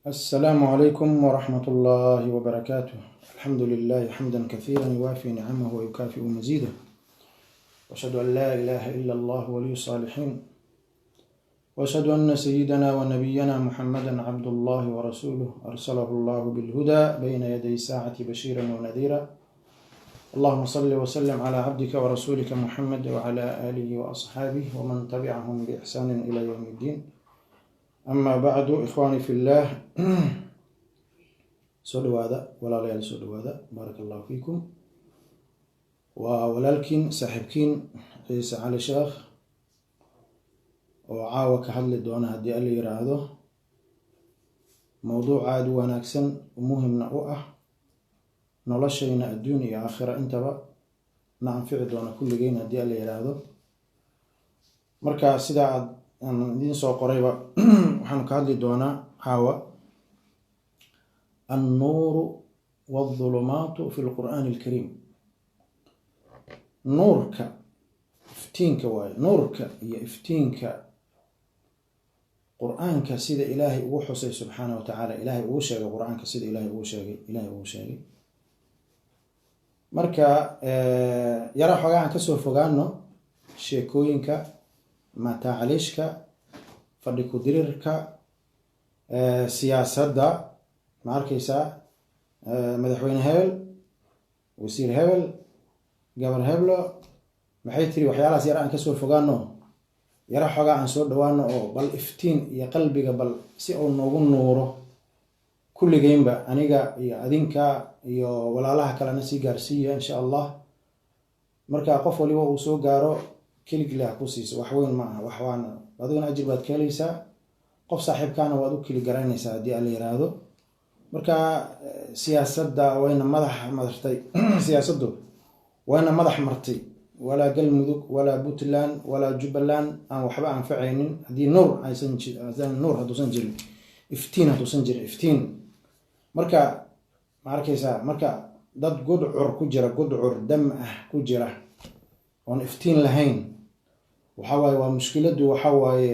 السلام عليكم ورحمة الله وبركاته. الحمد لله حمدا كثيرا يوافي نعمه ويكافئ مزيده، وأشهد أن لا إله إلا الله ولي الصالحين، وأشهد أن سيدنا ونبينا محمدا عبد الله ورسوله، أرسله الله بالهدى بين يدي الساعة بشيرا ونذيرا. اللهم صل وسلم على عبدك ورسولك محمد وعلى آله وأصحابه ومن تبعهم بإحسان إلى يوم الدين. أما بعد، إخواني في الله، soo dhawaada walaalayaal, soo dhawaada, baaraka Allahu fiikum. Waa walaalkiin, saaxiibkiin Ciise Cali Sheekh oo caawa ka hadli doona, haddii Alla yiraahdo, mowduuc aada u wanaagsan, muhimna u ah noloshayna adduun iyo aakhira intaba, na anfici doona kulligeyn haddii Alla yiraahdo. Marka sidaa aad aan idiin soo qorayba, waxaanu ka hadli doonaa caawa النور والظلمات في القرآن الكريم. Nuurka, iftiinka waaye, nuurka iyo iftiinka Qur-aanka, sida Ilaahay ugu xusay subxaana wa tacaala, Ilaahay ugu sheegay Qur-aanka, sida Ilahay ugu sheegay, Ilahay ugu sheegay. Marka yara xoogaa aan kasoo fogaano sheekooyinka mataacaliishka, fadhi ku-dirirka, siyaasadda. Ma arkaysaa, madaxweyne hebel, wasiir hebel, gabar heblo maxay tiri? Waxyaalahaas yara aan kasoo fogaano, yara xoogaa aan soo dhawaano oo bal iftiin iyo qalbiga bal si uu noogu nuuro kulligeynba, aniga iyo adinka iyo walaalaha kalena sii gaarsiiya insha Allah. Marka qof waliba uu soo gaaro, keligli ha ku siiso, wax weyn ma aha. Wax waana adiguna ajir baad ka helaysaa, qof saaxiibkaana waad u keli garanaysaa haddii Alla yiraahdo. Marka siyaasadda wayna madax martay, siyaasaddu wayna madax martay. Walaa Galmudug, walaa Puntland, walaa Jubbaland aan waxba anfacaynin haddii nuur aysan, nuur hadduusan jirin, iftiin hadduusan jirin, iftiin. Marka ma arkaysaa, marka dad gudcur ku jira, gudcur dam ah ku jira oon iftiin lahayn, waxa waaye waa mushkiladdu. Waxa waaye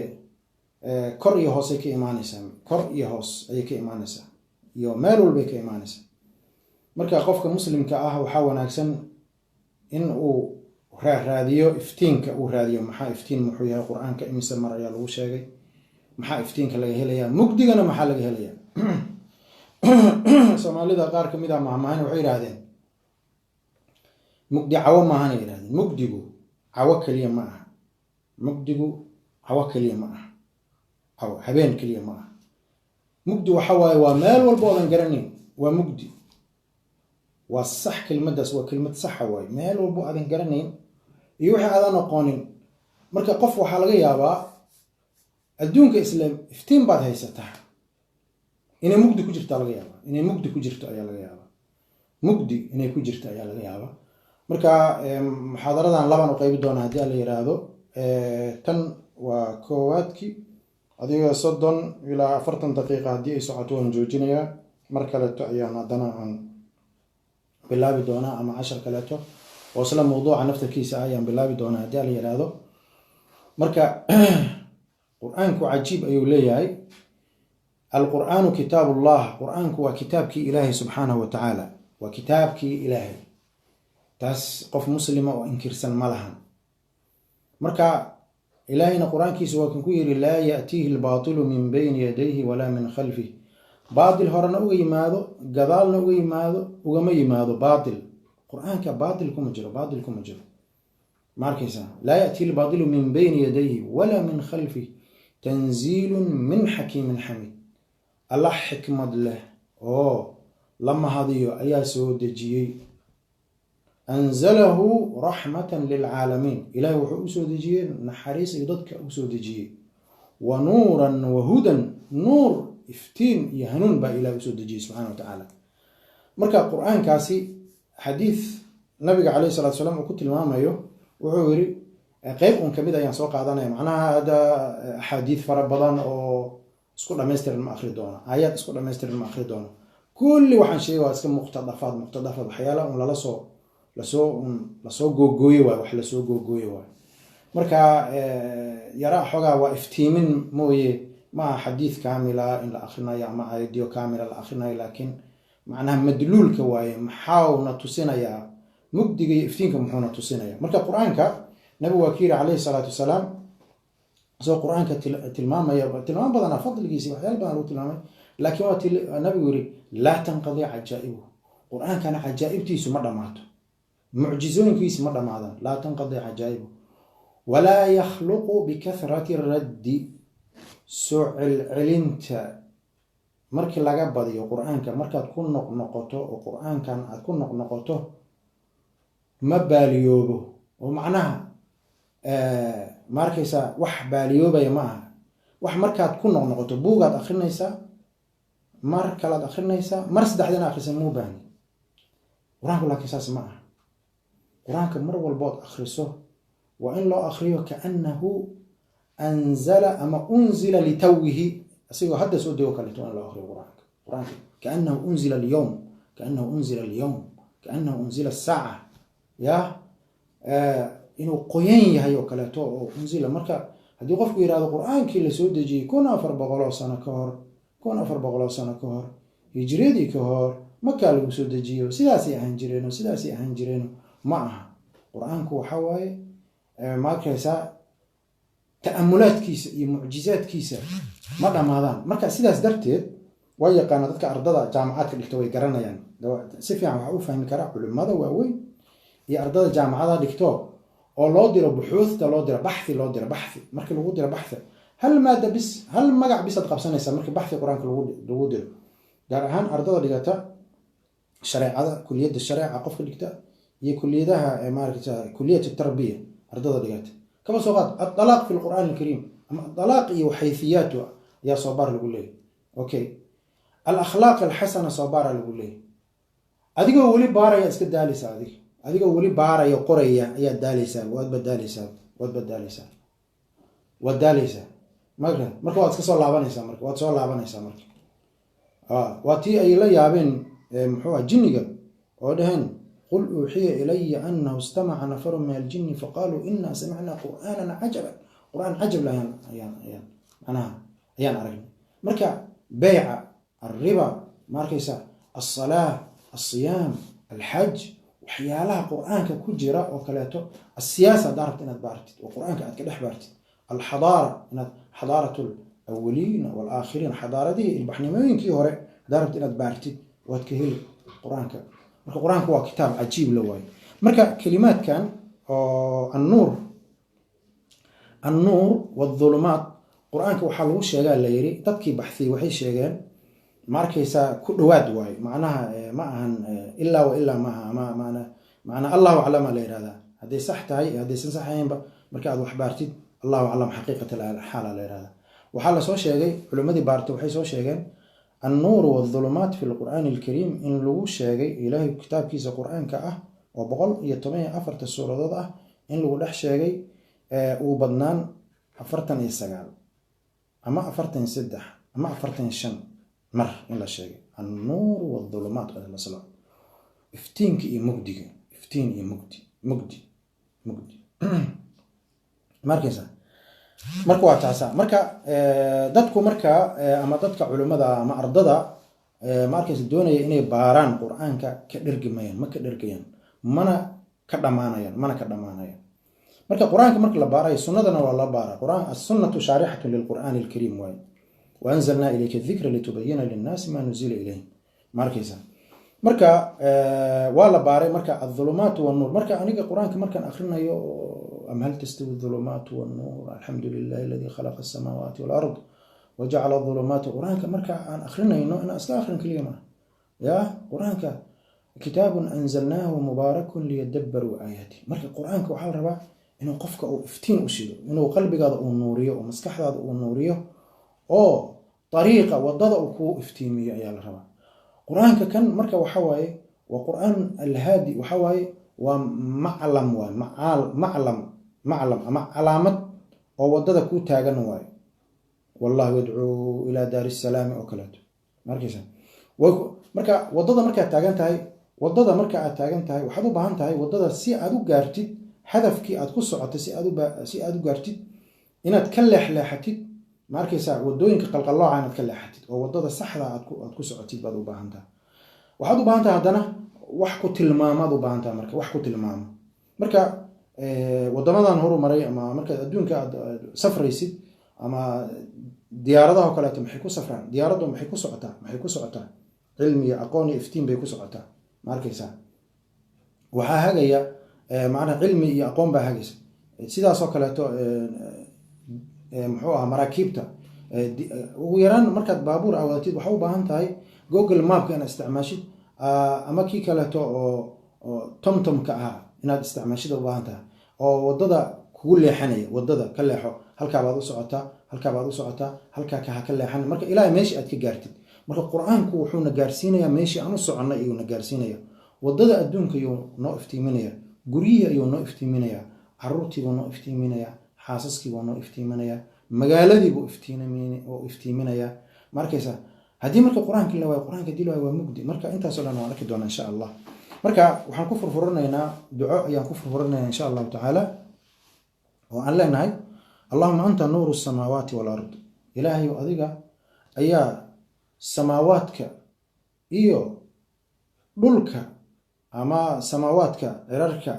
kor iyo hoosay ka imaanaysaa, kor iyo hoos ayay ka imaanaysaa, iyo meel walbay ka imaanaysaa. Marka qofka muslimka ah waxaa wanaagsan in uu raaraadiyo iftiinka, uu raadiyo maxaa iftiin, muxuu yahay Qur-aanka, imise mar ayaa lagu sheegay, maxaa iftiinka laga helayaa, mugdigana maxaa laga helayaa. Soomaalida qaar kamid ah mahmahan waxay yidhaahdeen: "Mugdi cawo maahanay yidhahdeen." Mugdigu cawo keliya ma aha, mugdigu cawo keliya ma aha, cawo habeen keliya ma aha. Mugdi waxa waaye waa meel walba oodan garanayn, waa mugdi. Waa sax kelmaddaas, waa kelmad saxa waaye. Meel walbo aadan garanayn iyo wixii aadan aqoonin. Marka qof waxaa laga yaabaa adduunka isla iftiin baad haysataa, inay mugdi ku jirtaa laga yaabaa, inay mugdi ku jirto ayaa laga yaabaa, mugdi inay ku jirto ayaa laga yaabaa. Marka muxaadaradan labaan u qaybi doona haddii Alla yiraahdo. Tan waa koowaadkii, adiga 30 ilaa 40 daqiiqa haddii ay socoto waan joojinayaa. Mar kaleeto ayaan haddana aan bilaabi doonaa, ama cashar kaleeto oo isla mawduuca naftarkiisa ah ayaan bilaabi doonaa haddii Alla yiraahdo. Marka Qur-aanku cajiib ayuu leeyahay. القرآن كتاب الله, Qur-aanku waa kitaabkii Ilaahay subxaanahu wa tacaala, waa kitaabkii Ilaahay. Taas qof muslima oo inkirsan ma lahan. Marka Ilaahayna Qur-aankiisa waa kan ku yidhi: لا يأتيه الباطل من بين يديه ولا من خلفه. Baatil horena uga yimaado, gadaalna uga yimaado, ugama yimaado baatil. Qur-aanka baatil kuma jiro, baatil kuma jiro. Ma arkaysaa? لا يأتيه الباطل من بين يديه ولا من خلفه تنزيل من حكيم حميد. Allah xikmad leh oo la mahadiyo ayaa soo dejiyey. أنزله رحمة للعالمين. Ilahay wuxuu usoo dejiyey naxariis iyo dadka usoo dejiyey. ونورا وهدى, nuur, iftiin iyo hanuun baa Ilahay usoo dejiyey subxana wa tacaala. Marka Qur-aankaasi xadiid nabiga caleyh salatu salaam uu ku tilmaamayo, wuxuu yiri, qeyb un kamid ayaan soo qaadanaya. Macnaha hadda axaadiid fara badan oo isku dhamaystiran ma akri doono, aayaad isku dhamaystiran ma akri doono. Kulli waxaan sheegay waa iska muqtadafaad, muqtadafaad, waxyaala un lala soo lasoo un lasoo googooye waay, wax lasoo googooye waay. Marka yaraa xoogaa waa iftiimin mooye. Ma aha xadiid kaamila in la akhrinayo ama aayadiyo kaamila la akhrinayo, laakiin macnaha madluulka waaye. Maxauna tusinayaa mugdiga iyo iftiinka? Muxuuna tusinaya? Marka Qur-aanka nabigu waa ki yiri, calayhi salaatu wasalaam, isagoo Qur-aanka tilmaamaya, tilmaam badanaa, fadligiisi waxyaala badan lagu tilmaamay, laakiin waa nabigu yiri: "Laa tanqadi cajaa'ibuhu." Qur-aankana cajaa'ibtiisu ma dhammaato, mucjizooyinkiisu ma dhammaadaan. "Laa tanqadi cajaa'ibuhu walaa yakhluqu bikathrati raddi." Soo celcelinta markii laga badiyo Qur-aanka, markaad ku noqnoqoto oo Qur-aankan aad ku noqnoqoto, ma baaliyoobo. Oo macnaha, ma arkaysaa, wax baaliyoobaya ma aha. Wax markaad ku noqnoqoto, buugaad akrinaysaa, mar kalaad akrinaysaa, mar saddexdina akhrisa, muu baahni Qur-aanku. Laakiin saas ma aha. Qur-aanka mar walbood akhriso waa in loo akriyo kaannahu anzala ama unzila litawihi, asigoo hadda soo dego kaleeto waa in loo akriyo Qur-aanka. Qur-aanka kaannahu unzila alyawm, kaannahu unzila alyawm, kaannahu unzila asaaca, ya inuu qoyan yahay oo kaleeto oo unzila. Marka haddii qofku yihahdo Qur-aankii lasoo dejiyey 1400 sano ka hor, 1400 sano ka hor, hijriyadii ka hor, Makaa lagu soo dejiyo, sidaasay ahaan jireeno, sidaasay ahaan jireeno, ma aha. Qur-aanku waxa waaye, ma arkaysaa, ta'amulaadkiisa iyo mucjizaadkiisa ma dhammaadaan. Marka sidaas darteed waa yaqaana dadka ardada jaamacaadka dhigta, way garanayaan si fiican. Waxaa u fahmi karaa culimada waaweyn iyo ardada jaamacadaha dhigto oo loo diro buxuuthta, loo diro baxthi, loo diro baxthi. Markii lagu diro baxthi, hal maada bis, hal magac bisaad qabsanaysaa markii baxthi Qur-aanka lagu diro, gaar ahaan ardada dhigata shareecada, kuliyadda shareeca qofka dhigta iyo kuliyadaha, maaragta, kuliyat tarbiya ardada dhigata. Kaba soo qaad "Addalaaq fi lqur'aan alkariim" ama "Adalaaq iyo xaythiyaatu" ayaa soo baar lagu leeyahy. Okay, "Alakhlaaq alxasana" soo baara lagu leeyahy. Adigoo weli baaraya iska daaleysaa, adiga adigoo weli baaraya, qoraya, ayaad daaleysaa, waad badaaleysaa, waad badaaleysaa, waad daaleysaa. Marka waad iska soo laabanaysaa, marka waad soo laabanaysaa. Marka waa tii ay la yaabeen, muxuu ah, jinniga oo dhaheen: "Qul uuxiya ilaya anahu istamaca nafaru min aljinni faqaaluu ina samicnaa qur'aanan cajaban." Qur'aan cajab la ayaan macnaha ayaan aragnay. Marka beyca, alriba, ma arkaysa, alsalaa, alsiyaam, alxaj, waxyaalaha Qur-aanka ku jira oo kaleeto, asiyaasa haddaa rabta inaad baartid oo Qur-aanka aad ka dhex baartid, alxadaara, inaad xadaarat alawaliin walaakhiriin, xadaaradihii, ilbaxnimooyinkii hore haddaa rabta inaad baartid, waad ka heli Qur-aanka. Marka Qur-aanka waa kitaab cajiib la waayo. Marka kelimaadkan oo annuur, annuur waadulumaat, Qur-aanka waxaa lagu sheegaa, la yiri, dadkii baxsiyey waxay sheegeen, ma arkaysaa, ku dhowaad waayo. Macnaha ma ahan ilaa wa ilaa maaha, ama mana macnaa Allahu aclama la yihahdaa hadday sax tahay iyo haddaysan sax ahaynba. Marka aad wax baartid, Allahu aclam xaqiiqat alxaala la yihahdaa. Waxaa lasoo sheegay, culimmadii baartay waxay soo sheegeen annuuru waadulumaat fi lqur'aani alkariim in lagu sheegay Ilaahay kitaabkiisa Qur-aanka ah oo 114-ta suuradood ah in lagu dhex sheegay uu badnaan 49 ama 43 ama 45 mar in la sheegay annuur waadulumaat, iftiinka iyo mugdiga, iftiin iyo mugdi, mugdi, mugdi, ma arkaysaa? Marka waa taasa. Marka dadku, marka ama dadka culimmada ama ardada, ma arkaysa, doonaya inay baaraan Qur-aanka, ka dhergi mayaan, ma ka dhergayaan, mana ka dhamaanayaan, mana ka dhamaanayaan. Marka Qur-aanka marka la baarayo, sunnadana waa la baara. Quraan, "Assunnatu shaarixatun lilqur'aani alkariim" waaye. "Waanzalnaa ilayka dikra litubayina linnaasi maa nuzila ilayhim." Ma arkaysa? Marka waa la baaray. Marka adulumaat wannuur, marka aniga Qur-aanka markaan akrinayo, "Am hal tastawi adulumaatu wannuur, alxamdu lilahi aladi khalaqa asamaawaati walard wajacala adulumaati." Qur-aanka marka aan akrinayno, inaan iska akrin keliya maaha. Ya Qur-aanka "Kitaabun anzalnaahu mubaarakun liyadabbaruu aayaati". Marka Qur-aanka waxaa la rabaa inuu qofka uu iftiin u shido, inuu qalbigaada uu nuuriyo oo maskaxdaada uu nuuriyo oo dariiqa, wadada uu kuu iftiimiyo ayaa la rabaa Qur-aanka kan. Marka waxa waaye, waa Qur-aan alhaadi, waxa waaye waa maclam, waay macaal, maclam, maclam ama calaamad oo wadada kuu taagan waayo. "Wallahu yadcuu ilaa daari salaami" oo kaleeto, markaysa. Marka wadada markaad taagan tahay, wadada marka aad taagan tahay, waxaad u baahan tahay wadada si aad u gaartid hadafkii aad ku socotay, si aad u gaartid, inaad ka leexleexatid. Ma arkaysaa wadooyinka qalqallooca inaad ka leexatid oo wadada saxda aad ku socotid baad u baahan tahay. Waxaad u baahan tahay haddana wax ku tilmaamaad u baahan tahay. Marka wax ku tilmaamo, marka wadamadan horumaray ama markaad adduunka aad safraysid ama diyaaradaha oo kaleeto, maxay ku safraan? Diyaaraddu maxay ku socotaa? Maxay ku socotaa? Cilmi iyo aqoon iyo iftiin bay ku socotaa. Ma arkaysaa, waxaa hagaya macnaha cilmi iyo aqoon baa hagaysa. Sidaasoo kaleeto muxuu ahaa maraakiibta, ugu yaraan markaad baabuur awadatid, waxaa u baahan tahay Google Mapka inaad isticmaashid ama kii kaleeto oo TomTomka ahaa inaad isticmaashid u baahan tahay, oo wadada kugu leexanaya. Wadada ka leexo, halkaa baad u socotaa, halkaa baad u socotaa, halkaa ka ha ka leexan, marka ilaa meeshii aad ka gaartid. Marka Qur-aanku wuxuuna gaarsiinayaa meeshii aan u soconnay ayuuna gaarsiinaya. Wadada adduunka ayuu noo iftiiminaya, guryihii ayuu noo iftiiminaya, caruurtiibuu noo iftiiminaya, xaasaskiibuu noo iftiiminaya, magaaladiibuu iftiiminaya. Ma arkaysaa, haddii marka Qur-aankii la waayo, Qur-aanka hadii la waayo, waa mugdi. Marka intaasoo dhan waan arki doonaa, insha Allah. Marka waxaan ku furfuranaynaa, duco ayaan ku furfuranaynaa, insha Allahu tacaala, oo aan leenahay: اللهم أنت نور السماوات والأرض. Ilaahayu, adiga ayaa samaawaadka iyo dhulka, ama samaawaadka, cirarka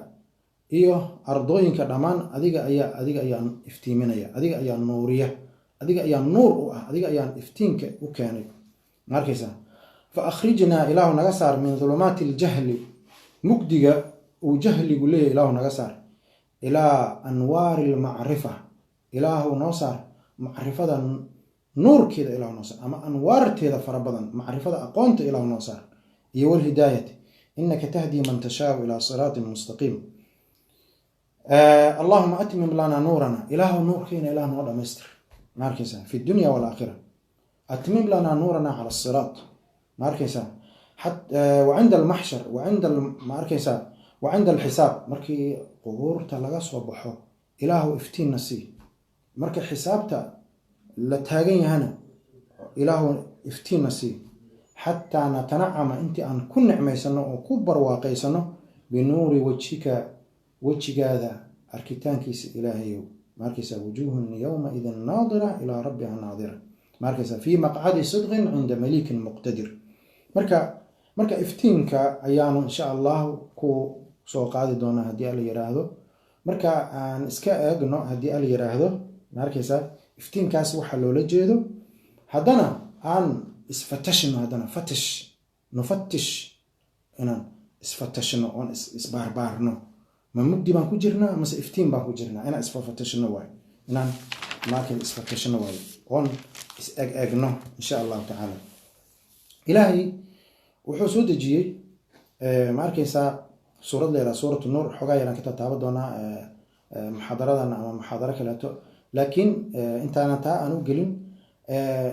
iyo ardooyinka dhammaan, adiga ayaa iftiiminaya, adiga ayaa nuuriya, adiga ayaa nuur u ah, adiga ayaa iftiinka u keenay. Ma arkaysaa? فأخرجنا, Ilaahu naga saar, من ظلمات الجهل, mugdiga uu jahligu leeyahy Ilaahu naga saar, إلى أنوار المعرفة, Ilaahu noo saar macrifada nuurkeeda, Ilahu noo saar ama anwaarteeda fara badan, macrifada, aqoonta Ilahu noo saar, iyo والهداية, إنك تهدي من تشاء إلى صراط مستقيم. اللهم أتمم لنا نورنا, Ilaahu nuurkeena Ilah noo dhamaystir. Ma arkaysaa? في الدنيا والآخرة أتمم لنا نورنا على الصراط. Ma arkaysaa? وعند المحشر وعند, ma arkaysaa, وعند الحساب, markii qubuurta laga soo baxo Ilaahu iftiinna sii, marka xisaabta la taagan yahana Ilaahu iftiinna sii, حتى نتنعم, intii aan ku nicmaysano oo ku barwaaqaysano, بنور وجهك, wejigaada arkitaankiisa Ilaahayow. Ma arkaysaa? وجوه يومئذ ناضرة إلى ربها ناظرة. Ma arkaysaa? في مقعد صدق عند مليك مقتدر. Marka iftiinka ayaanu, insha Allahu, ku soo qaadi doonaa haddii Ala yiraahdo. Marka aan iska eegno haddii Ala yiraahdo. Ma arkaysaa, iftiinkaas waxaa loola jeedo. Haddana aan isfatashno, haddana fatish, نفتش, inaan isfatashno oon isbaarbaarno: ma mugdi baan ku jirnaa mase iftiin baan ku jirnaa? Inaan isfafatashno waayo, inaan maarkay isfatashno waayo oon is eg eegno, insha Allahu tacaala. Ilaahay wuxuu soo dejiyey, ma arkaysaa, suurad la yidhaha Suuratu Nuur. Xoogaa yaraan ka taataaban doonaa muxaadaradan ama muxaadaro kaleeto, laakiin intaanan taa aan u gelin,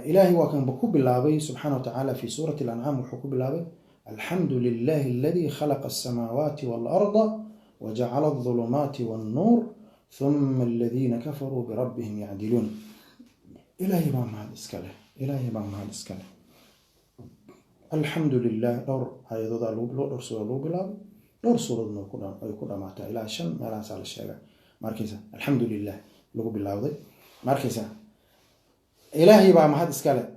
Ilaahay waa kanba ku bilaabay subxaana wa tacaala في سورة الأنعام. Wuxuu ku bilaabay: الحمد لله الذي خلق السماوات والأرض وجعل الظلمات والنور ثم الذين كفروا بربهم يعدلون. Ilaahay baa mahad iska leh, Ilaahay baa mahad iska leh. الحمد لله. Dhowr aayadood, dhowr suura lagu bilaabay, dhowr suuradoodna ay ku dhamaataa, ilaa shan meelahaasaa la sheega. Ma arkaysa? الحمد لله lagu bilaawday. Ma arkaysa? Ilaahay baa mahad iska leh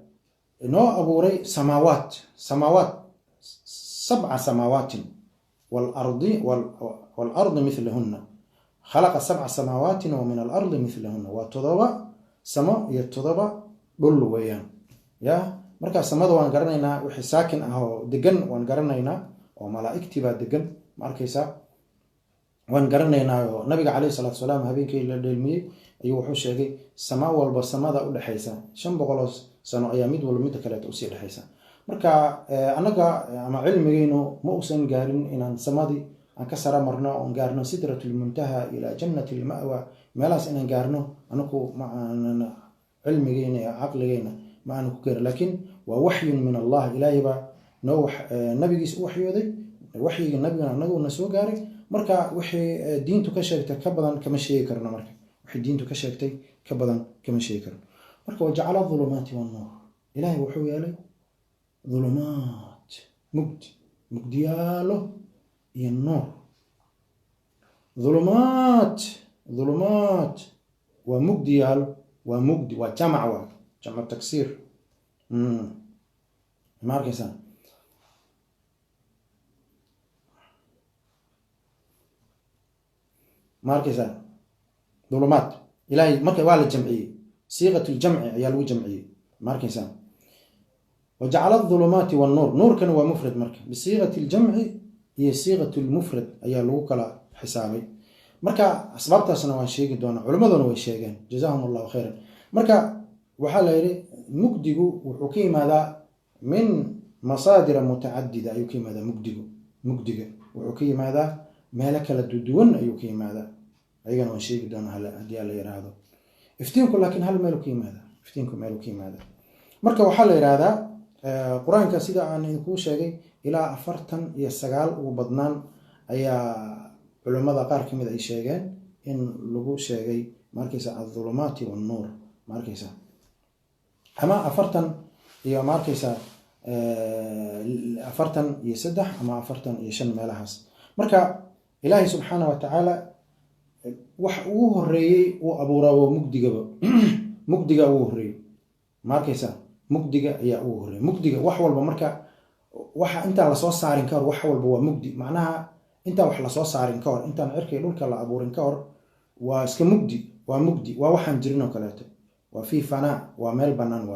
inoo abuuray samaawaat, samaawaat, سبع سماوات والأرض والأرض مثلهن. خلق سبع سماوات ومن الأرض مثلهن. Waa todoba samo iyo 7 dhul weeyaan. Ya, markaa samada waan garanaynaa, wixii saakin ah oo degan waan garanaynaa, oo malaa'igtii baa degan. Ma arkaysaa? Waan garanaynaa, oo nabiga caleyhi salaatu salaam habeenkii la dheelmiyey ayuu wuxuu sheegay sama walba samada udhexaysa 500 sano ayaa mid walba midda kaleeto usii dhexaysa. Marka annaga ama cilmigaynu ma uusan gaarin inaan samadii aan ka sara marno oon gaarno سدرة المنتهى إلى جنة المأوى. Meelahaas inaan gaarno anaku ma aanan, cilmigayna iyo caqligayna ma aanan ku gaarin, laakiin waa waxyun min Allah. Ilaahay baa noo nabigiis u waxyooday, waxyigii nabigana anaguna soo gaaray. Marka wixii diintu ka sheegtay ka badan kama sheegi karno. Marka wixii diintu ka sheegtay ka badan kama sheegi karno. Marka وجعل الظلمات والنور, Ilaahay wuxuu yeelay ظلمات, mugdi, mugdiyaalo iyo nuur. ظلمات, ظلمات waa mugdiyaalo, Waa mugdi, waa jamac, waa jamcu taksiir. Ma arkaysaa? Ma arkaysaa? Dulumaad Ilahay marka waa la jamciyey, siiqat ljamci ayaa lagu jamciyey. Ma arkaysaa? Wajacala adulumaati wannuur, nuurkana waa mufrad. Marka bisiiqati ljamci iyo siiqat lmufrad ayaa lagu kala xisaabay. Marka asbaabtaasna waan sheegi doonaa, culimmaduna way sheegeen, jazahum allahu khayran. Marka waxaa la yidhi mugdigu wuxuu ka yimaadaa min masaadira mutacadida ayuu ka yimaadaa. Mugdigu, mugdiga wuxuu ka yimaadaa meelo kala duwan ayuu ka yimaadaa, ayagana waan sheegi doonaa haddii alla yiraahdo. Iftiinku laakiin hal meelu ka yimaadaa, iftiinku meelu ka yimaadaa. Marka waxaa la yidhaahdaa Qur-aanka, sida aan idinkuu sheegay, ilaa 49 ugu badnaan ayaa culimmada qaar ka mid ay sheegeen in lagu sheegay, ma arkaysa, aldulumaati wannuur. Ma arkaysa? Ama 40 iyo, ma arkaysa, 43 ama 45 meelahaas. Marka Ilaahay subxaana wa tacaala wax ugu horeeyey uu abuuraa waa mugdigaba, mugdiga ugu horreeyey. Ma arkaysa? Mugdiga ayaa ugu horreeyey, mugdiga wax walba. Marka waxa intaan lasoo saarin ka hor, wax walba waa mugdi. Macnaha intaan wax lasoo saarin ka hor, intaan cirkay dhulka la abuurin ka hor, waa iska mugdi, waa mugdi, waa waxaan jirin oo kaleeto, waa fii fanaa, waa meel bannaan,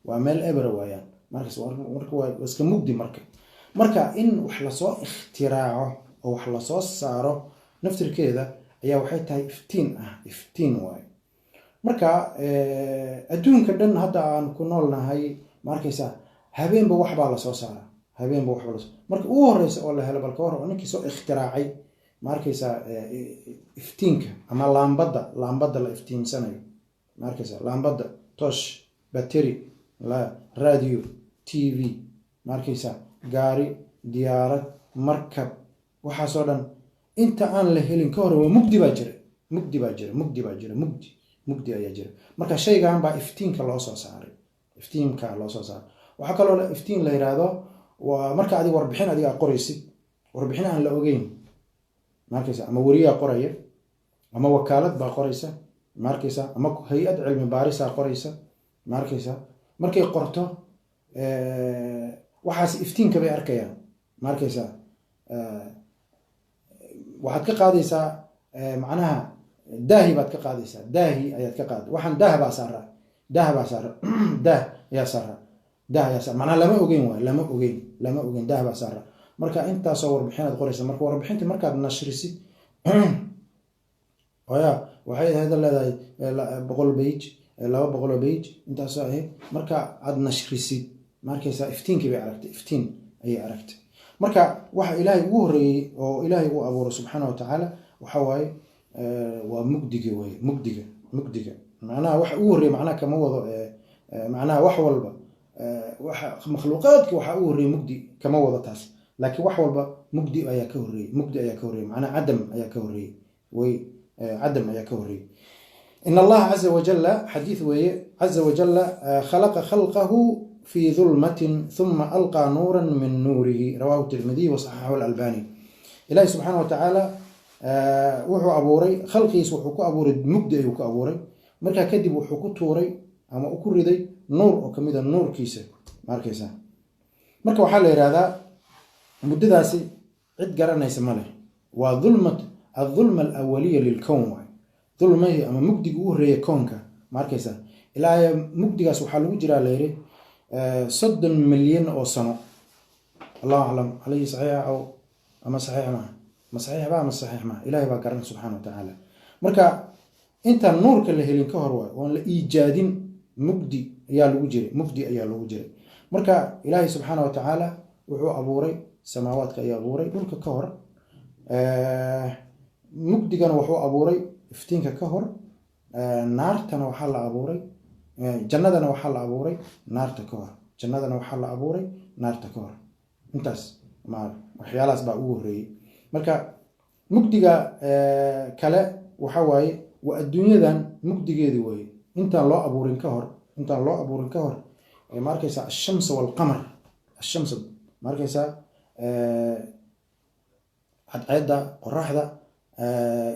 waa meel ebera waayaan. Markas marka waa iska mugdi. Marka in wax lasoo ikhtiraaco oo wax lasoo saaro naftirkeeda ayaa waxay tahay iftiin ah, iftiin waayo. Marka adduunka dhan hadda aan ku nool nahay, ma arkaysaa, habeenba waxbaa lasoo saaraa, habeenba waxbaa lasoo. Marka ugu horeysa oo la helo, balka hor oo ninkii soo ikhtiraacay, ma arkaysaa, iftiinka ama laambadda, laambadda la iftiinsanayo, ma arkaysaa, laambadda, toosh, bateri, radio, TV, ma arkaysaa, gaari, diyaarad, markab, waxaasoo dhan inta aan la helin ka hore waa mugdi baa jira, mugdi baa jira, mugdi baa jira, mugdi, mugdi ayaa jira. Marka shaygan baa iftiinka loo soo saaray, iftiinka loo soo saaray. Waxaa kaloo iftiin la yiraahdo waa marka adiga warbixin adiga aad qoraysid, warbixin aan la ogeyn, ma arkaysa, ama weriyaa qoraya ama wakaalad baa qoraysa, ma arkaysa, ama hay-ad cilmi baarisaa qoraysa, ma arkaysa. Markay qorto waxaas iftiinka bay arkayaan, ma arkaysa. Waxaad ka qaadaysaa, macnaha daahi baad ka qaadaysaa, daahi ayaad ka qaad, waxaan daah baa saaraa, daah baa saara, daah ayaa saara, daah ayaa saara. Macnaha lama ogeyn waay, lama ogeyn, lama ogeyn, daah baa saara. Marka intaasoo warbixinaad qoraysa, marka warbixinta markaad nashrisid oya waxay ahayd leedahay 100 page, 200 page, intaasoo ahayd. Marka aad nashrisid, ma arkaysaa, iftiinkii bay aragtay, iftiin ayay aragtay. Marka waxa Ilaahay ugu horreeyey oo Ilaahay uu abuuray subxaana wa tacaala waxa waaye waa mugdiga waaye, mugdiga, mugdiga. Macnaha waxa ugu horreeyey, macnaha kama wado macnaha wax walba, waxa makhluuqaadka waxa ugu horreeyey mugdi kama wado taas, laakiin wax walba mugdi ayaa ka horreeyey, mugdi ayaa ka horreeyey, macnaha cadam ayaa ka horreeyey way, cadam ayaa ka horreeyey. In Allaha caza wajalla, xadiid weeye, caza wajalla khalaqa khalqahu fi dulmatin thuma alqaa nuuran min nuurihi, rawahu Tirmidiy wasaxaxahu Alalbani. Ilahi subxaana wa tacaala wuxuu abuuray khalqigiis, wuxuu ku abuuray mugdi ayuu ku abuuray. Markaa kadib wuxuu ku tuuray ama u ku riday nuur oo kamid a nuurkiisa, ma arkaysaa. Marka waxaa la yihahdaa muddadaasi cid garanaysa ma leh, waa dulmat, aldulma alawaliya lilkown waay, dulmahii ama mugdiga u horreeya koonka, ma arkaysaa. Ilaa mugdigaas waxaa lagu jiraa la yidhi 30 milyan oo sano. Allahu aclam calayhi saxiixa aw ama saxiix maaha, ma saxiix ba ama saxiix maaha, Ilahay baa garan subxana wa tacaala. Marka intaan nuurka la helin ka hor waay, oon la iijaadin, mugdi ayaa lagu jiray, mugdi ayaa lagu jiray. Marka Ilaahay subxaana wa tacaala wuxuu abuuray samaawaadka ayaa abuuray dhulka ka hor, mugdigana wuxuu abuuray iftiinka ka hor, naartana waxaa la abuuray, jannadana waxaa la abuuray naarta ka hor, jannadana waxaa la abuuray naarta ka hor. Intaas ma waxyaalahaas baa ugu horreeyey. Marka mugdiga kale waxa waaye waa adduunyadan mugdigeedi waaye, intaan loo abuurin ka hor, intaan loo abuurin ka hor, ma arkaysaa, ashamsa walqamar, ashamsa, ma arkaysaa, cadceedda, qoraxda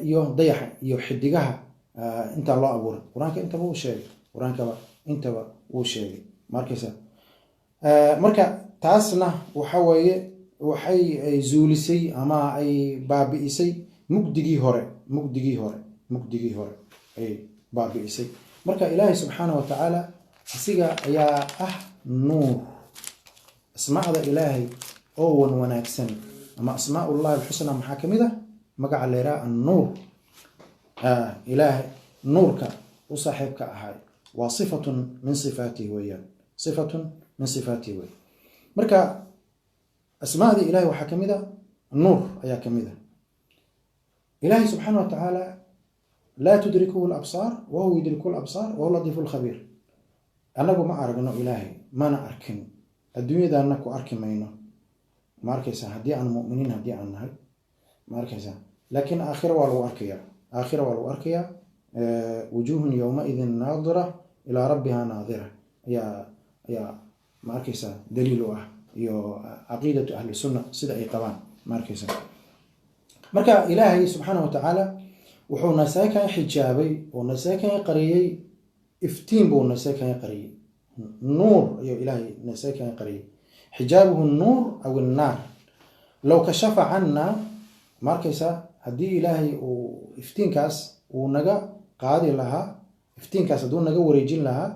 iyo dayaxa iyo xidigaha Intaan loo abuuray, Qur-aanka intaba wuu sheegay, Qur-aankaba intaba wuu sheegay. Ma arkaysa? Marka taasna waxa weeye waxay ay zuulisay ama ay baabi'isay mugdigii hore, mugdigii hore, mugdigii hore ay baabi'isay. Marka Ilaahay subxaana wa tacaala asiga ayaa ah nuur. Asmaacda Ilaahay oo wan wanaagsan ama asmaa ullahi alxusna maxaa ka mid ah? Magaca leeraa annuur. Ilaahay nuurka u saaxiibka ahay waa sifatun min sifaatihi weeyaan, sifatun min sifaatihi wey. Marka asmaadii Ilahay waxaa ka mid a nuur ayaa ka mid a. Ilaahay subxaana wa tacaala laa tudrikuhu labsaar wahuwa yudriku labsaar wahuwa latiifu lkhabiir. Annagu ma aragno Ilaahay, mana arkin, adduunyadaana ku arki mayno. Ma arkaysaa? Haddii aan muminiin haddii aan nahay, ma arkaysaa? Laakiin aakhira waa lagu arkayaa, aakhira waa lagu arkayaa. Wujuuhun yowmaidin naadira ilaa rabbiha naadira ayaa, ma arkaysaa, daliil u ah iyo caqiidatu ahli sunna sida ay qabaan. Ma arkaysaa? Marka Ilaahay subxaana wa tacaala wuxuu naseekan xijaabay oo naseekan qariyey, iftiin buu naseekan qariyey, nuur ayuu Ilaahay naseekan qariyey. Xijaabuhu nuur aw innaar low kashafa canna. Ma arkaysaa? Haddii Ilaahay uu iftiinkaas uu naga qaadi lahaa, iftiinkaas hadduu naga wareejin lahaa,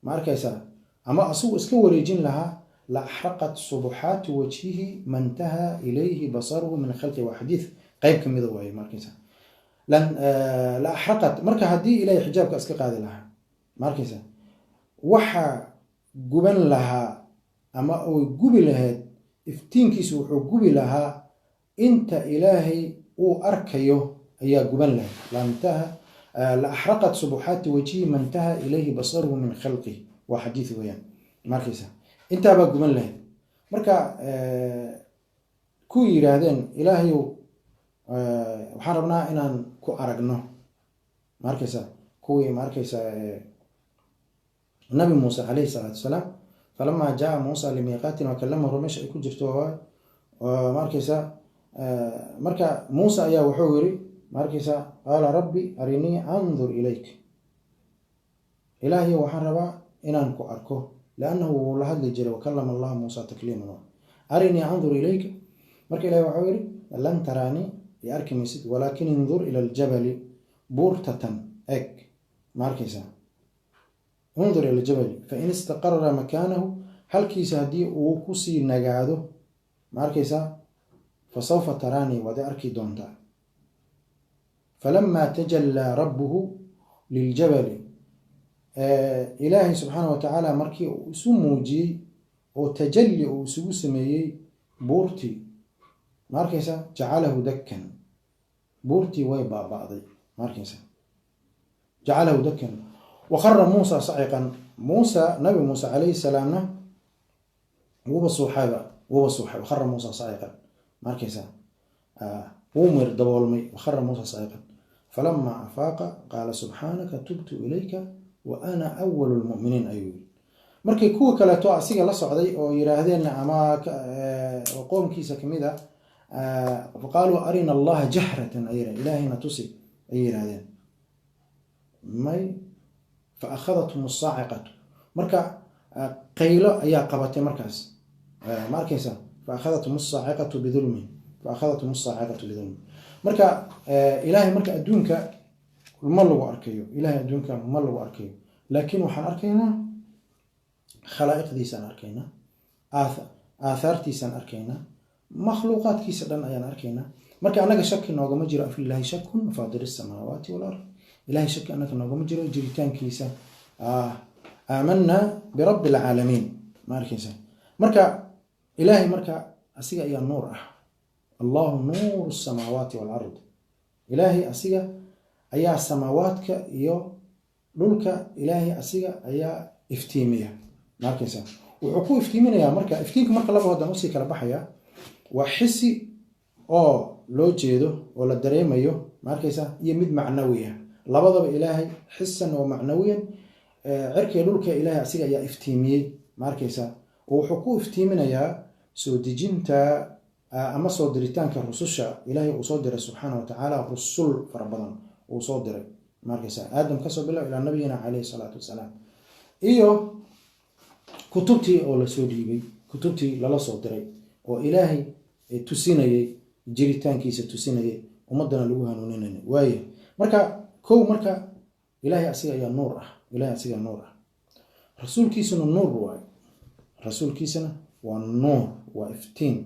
ma arkaysaa, ama asigu iska wareejin lahaa, la axraqat subuxaatu wajhihi mantaha ilayhi basaruhu min khalqi. Waa xadiid qayb ka mida waaye. Ma arkaysaa? La axraqat. Marka haddii Ilahay xijaabka iska qaadi lahaa, ma arkaysaa, waxa guban lahaa ama uu gubi lahayd iftiinkiisu, wuxuu gubi lahaa inta Ilaahay uu arkayo ayaa guban lahayd. Lantaha la axraqat subuxaati wajhihi mantaha ilayhi basaruhu min khalqih. Waa xadiid weeyaan. Ma arkaysaa? Intaabaa guban lahayd. Marka ku yidhaahdeen, "Ilaahayow, waxaan rabnaa inaan ku aragno," ma arkaysaa, kuwii, ma arkaysaa, Nabi Muuse calayhi salaatu wasalaam, falamaa jaa Muusa limiiqaatina wakalamahu, meesha ay ku jirto, ma arkaysaa? Marka Muuse ayaa wuxuu yiri, ma arkaysaa, qaala rabbi arinii andur ilayk, Ilaahayow, waxaan rabaa inaan ku arko, liannahu wuu la hadli jiray, wakalama Allah Muusa takliiman. Arinii andur ilayka. Marka Ilahi waxau yihi, lan taraanii, i arki maysid, walaakin indur ila aljabali, buurtatan eg. Ma arkaysaa? Undur ila aljabali fain istaqara makaanahu, halkiisa haddii uu kusii nagaado, ma arkaysaa, fasawfa taraanii, waad i arki doontaa. Falamaa tajallaa rabbuhu liljabali, Ilaahay subxaana wa tacaala markii uu isu muujiyey oo tajalli uu isugu sameeyey buurtii, ma arkaysaa, jacalahu dakkan, buurtii way baaba'day. Ma arkaysaa? Jacalahu dakkan wakhara Muusa saciqan. Muusa, Nabi Muuse calayhi salaamna wuuba suuxayba, wuuba suuxay. Wakhara Muusa saciqan. Ma arkaysaa? Wuu mir daboolmay. Wakhara Muusa saciqan falamaa afaaqa qaala subxaanaka tubtu ilayka wa ana awalu lmu'miniin ayuu yiri. Markay kuwa kaleeto asiga la socday oo yiraahdeen ama qoomkiisa kamid a, faqaaluu arina Allaha jahratan ay Ilaahayna tusi ay yiraahdeen, may fa akhadathum asaaciqatu. Marka qaylo ayaa qabatay markaas. Ma arkaysaa? Fa akhadathum asaaciqatu bidulmihim, fa akhadathum asaaciqatu bidulmihim. Marka Ilaahay marka adduunka ma lagu arkayo, Ilahay adduunka ma lagu arkayo, laakiin waxaan arkaynaa khalaa'iqdiisaan arkaynaa, aathaartiisaan arkaynaa, makhluuqaadkiisa dhan ayaan arkaynaa. Marka annaga shaki noogama jiro. Afilaahi shakun faadir asamaawaati walard. Ilahay shaki annaga noogama jiro jiritaankiisa. Aamanaa birabbi alcaalamiin. Ma arkaysa? Marka Ilaahay marka asiga ayaa nuur ah. Allahu nuuru asamaawaati walard. Ilaahay asiga ayaa samaawaadka iyo dhulka, Ilaahay asiga ayaa iftiimiya. Ma arkaysa? Wuxuu ku iftiiminayaa. Marka iftiinka marka laba hodan usii kala baxaya, waa xisi oo loo jeedo oo la dareemayo, ma arkaysa, iyo mid macnawiya. Labadaba Ilaahay xisan oo macnawiyan cirkiga dhulka Ilaahay asiga ayaa iftiimiyey. Ma arkaysa? Oo wuxuu ku iftiiminayaa soo dejinta ama soo diritaanka rususha Ilaahay uu soo diray subxaana wa tacaala, rusul fara badan uu soo diray. Markaysa Aadam kasoo bilow ilaa nabigina caleyhi salaatu wasalaam, iyo kutubtii oo lasoo dhiibay, kutubtii lala soo diray oo Ilaahay tusinayay jiritaankiisa, tusinayay ummadana lagu hanuuninayay waaye. Marka kow, marka Ilaahay asiga ayaa nuur ah, Ilahay asigaa nuur ah, rasuulkiisuna nuur waaye, rasuulkiisana waa nuur, waa iftiin.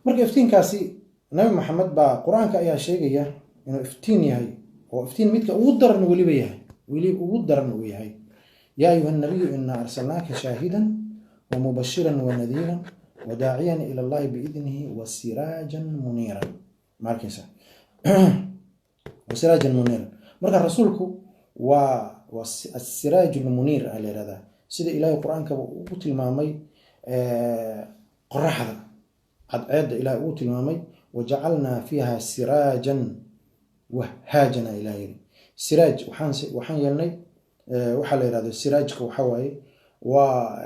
Marka iftiinkaasi Nabi Maxamed baa Qur-aanka ayaa sheegaya inuu iftiin yahay, oo iftiin midka ugu daran weliba yahay, weliba ugu daran uu yahay. Yaa ayuha nabiyu inaa arsalnaaka shaahidan wamubashiran wanadiiran wadaaciyan ila Allahi biidnihi wasiraajan muniiran. Ma arkaysa? Wasiraajan muniiran. Marka rasuulku waa asiraaj lmuniir a la yihahdaa, sida Ilaahay Qur-aankaba ugu tilmaamay qoraxda cadceedda. Ilahay ugu tilmaamay wajacalnaa fiiha siraajan wahaajana. Ilah yiri siraaj waxaan yeelnay. Waxaa la yihahdo siraajka waxa waaye waa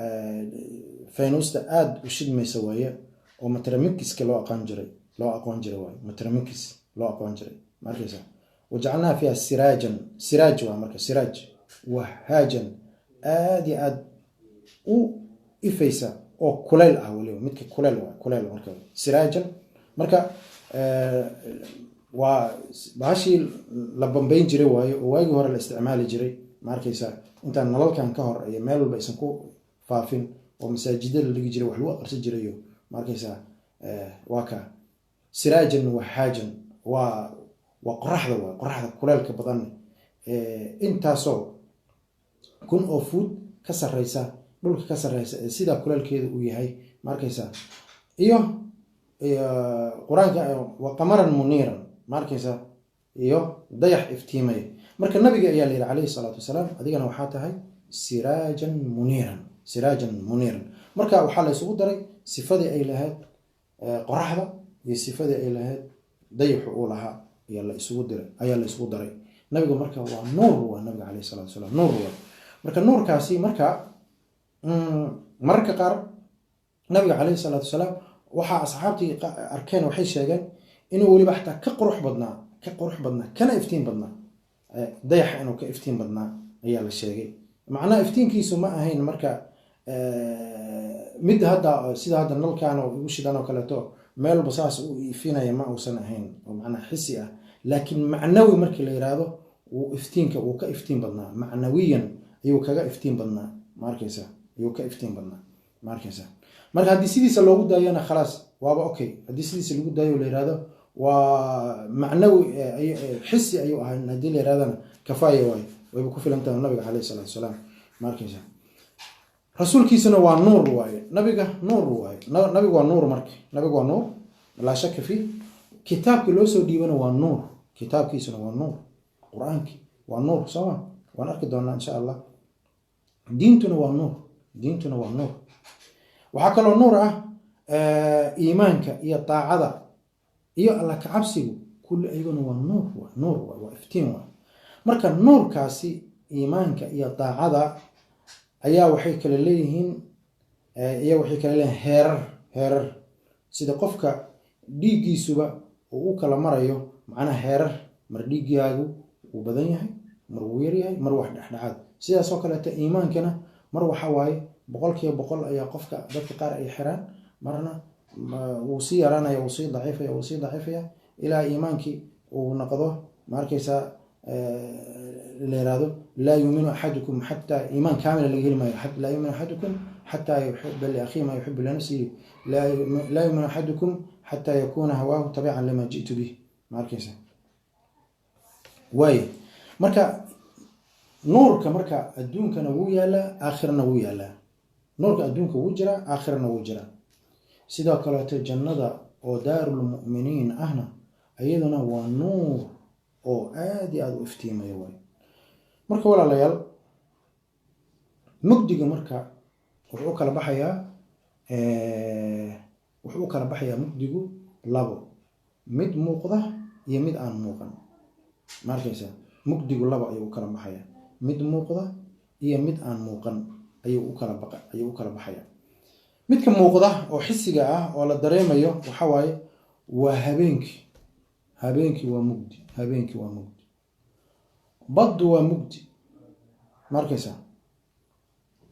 faynuusta aada u shidmaysa waaye, oo matramikiska loo aqoon jiray, loo aqoon jiray waaye, matramikis loo aqoon jiray. Ma arkaysa? Wajacalnaa fiiha siraajan, siraaj waa marka siraaj wahaajan, aada iyo aada u ifaysa oo kuleyl ah weliba, midka kuleyl waa kuleyl. Marka siraajan marka waa bahashii la bambayn jiray waaye, oo waagii hore la isticmaali jiray. Ma arkaysa? Intaan nalalkan ka hor iyo meel walba aysan ku faafin, oo masaajidada la dhigi jiray, wax lagu aqrisan jirayo. Ma arkaysaa? Waa ka siraajan wahaajan, waa qoraxda, waa qoraxda kuleelka badan, intaasoo kun oo fuud ka sarreysa dhulka ka sarreysa, ee sidaa kuleelkeeda uu yahay. Ma arkaysaa? Iyo Qur-aanka wa qamaran muniiran. Ma arkaysaa? Iyo dayax iftiimaya. Marka nabiga ayaa la yidhi calayhi salaatu wasalaam, adigana waxaa tahay siraajan muniiran, siraajan muniiran. Marka waxaa la isugu daray sifadii ay lahayd qoraxda iyo sifadii ay lahayd dayaxu uu lahaa ayaa la isugu diray, ayaa la isugu daray. Nabigu marka waa nuur, waa nabiga calayhi salatu wasalaam nuur waa. Marka nuurkaasi marka mararka qaar nabiga calayhi salaatu wasalaam waxaa asxaabtii arkeen waxay sheegeen inuu weliba xataa ka qurux badnaa, ka qurux badnaa, kana iftiin badnaa dayaxa, inuu ka iftiin badnaa ayaa la sheegay. Macnaha iftiinkiisu ma ahayn marka mid hadda sida hadda nalkan oo igu shidan oo kaleeto meel walba saas u ifinaya, ma uusan ahayn oo macnaha xisi ah, laakiin macnawi markii la yiraahdo wuu iftiinka wuu ka iftiin badnaa, macnawiyan ayuu kaga iftiin badnaa. Ma arkaysa? Ayuu ka iftiin badnaa. Ma arkaysa? Marka haddii sidiisa loogu daayona khalaas, waaba okay. Haddii sidiisa lagu daayo la yirahdo waa macnawi xisi ayuu ahaa, haddii la yirahdana kafaaya waayo, wayba ku filan tahay nabiga caleyhi salaatu wasalaam. Ma arkaysa? Rasuulkiisuna waa nuur waaye, nabiga nuur waaye, nabigu waa nuur. Marka nabigu waa nuur, laa shaka fi. Kitaabkii loo soo dhiibana waa nuur, kitaabkiisuna waa nuur, Qur-aankii waa nuur, sooma? Waan arki doonaa insha Allah. Diintuna waa nuur, diintuna waa nuur. Waxaa kaloo nuur ah iimaanka iyo daacada iyo Alla kacabsigu, kulli ayaguna waa nuur, waa nuur, waa iftiin waa. Marka nuurkaasi iimaanka iyo daacada ayaa waxay kala leeyihiin, ayaa waxay kala leeyihiin heerar, heerar, sida qofka dhiiggiisuba uu u kala marayo macnaha heerar. Mar dhiiggaagu wuu badan yahay, mar wuu yar yahay, mar wax dhexdhexaad. Sidaas oo kaleeto iimaankana mar waxa waaye 100% ayaa qofka dadka qaar ay xiraan, marna wuu sii yaraanaya, wuu sii daciifaya, wuu sii daciifaya ilaa iimaankii uu noqdo, ma arkaysaa, la yiraahdo laa yuuminu axadukum xataa iimaan kaamila laga heli maayo, laa yuuminu axadukum xataa yuxiba liakhiihi maa yuxibu linafsihi, laa yuuminu axadukum xataa yakuuna hawaahu tabican lima ji'tu bih. Ma arkaysa? Waay, marka nuurka marka adduunkana wuu yaalaa, aakhirana wuu yaalaa. Nuurka adduunka wuu jiraa, aakhirana wuu jiraa. Sidoo kaleeto jannada oo daarulmu'miniin ahna iyaduna waa nuur oo aada iyo aada u iftiimaya waay. Marka walaalayaal, mugdiga marka wuxuu u kala baxayaa, wuxuu u kala baxayaa mugdigu labo: mid muuqda iyo mid aan muuqan. Ma arkaysaa? Mugdigu labo ayuu u kala baxayaa, mid muuqda iyo mid aan muuqan ayuu u kala baqa ayuu u kala baxayaa. Midka muuqda oo xisiga ah oo la dareemayo waxa waaye waa habeenkii. Habeenkii waa mugdi, habeenkii waa mugdi. Baddu waa mugdi, ma arkaysaa?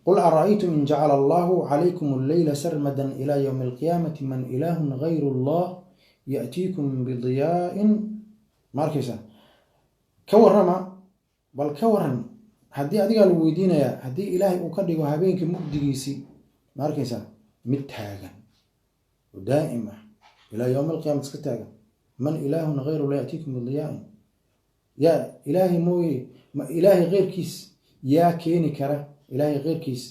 Qul ara'aytum in jacala allahu calaykum alleyla sarmadan ila yowmi alqiyaamati man ilaahun gayru allah ya'tiikum bidiyaa'in. Ma arkaysaa? Ka warrama, bal ka waran haddii adigaa lagu weydiinayaa, haddii Ilaahay uu ka dhigo habeenkii mugdigiisii, ma arkaysaa, mid taagan oo daa'im ah ilaa yowmi alqiyaamati iska taagan, man ilaahun gayru la ya'tiikum bidiyaa'in, yaa Ilaahay mooye, ma Ilaahay keyrkiis yaa keeni kara? Ilaahay keyrkiis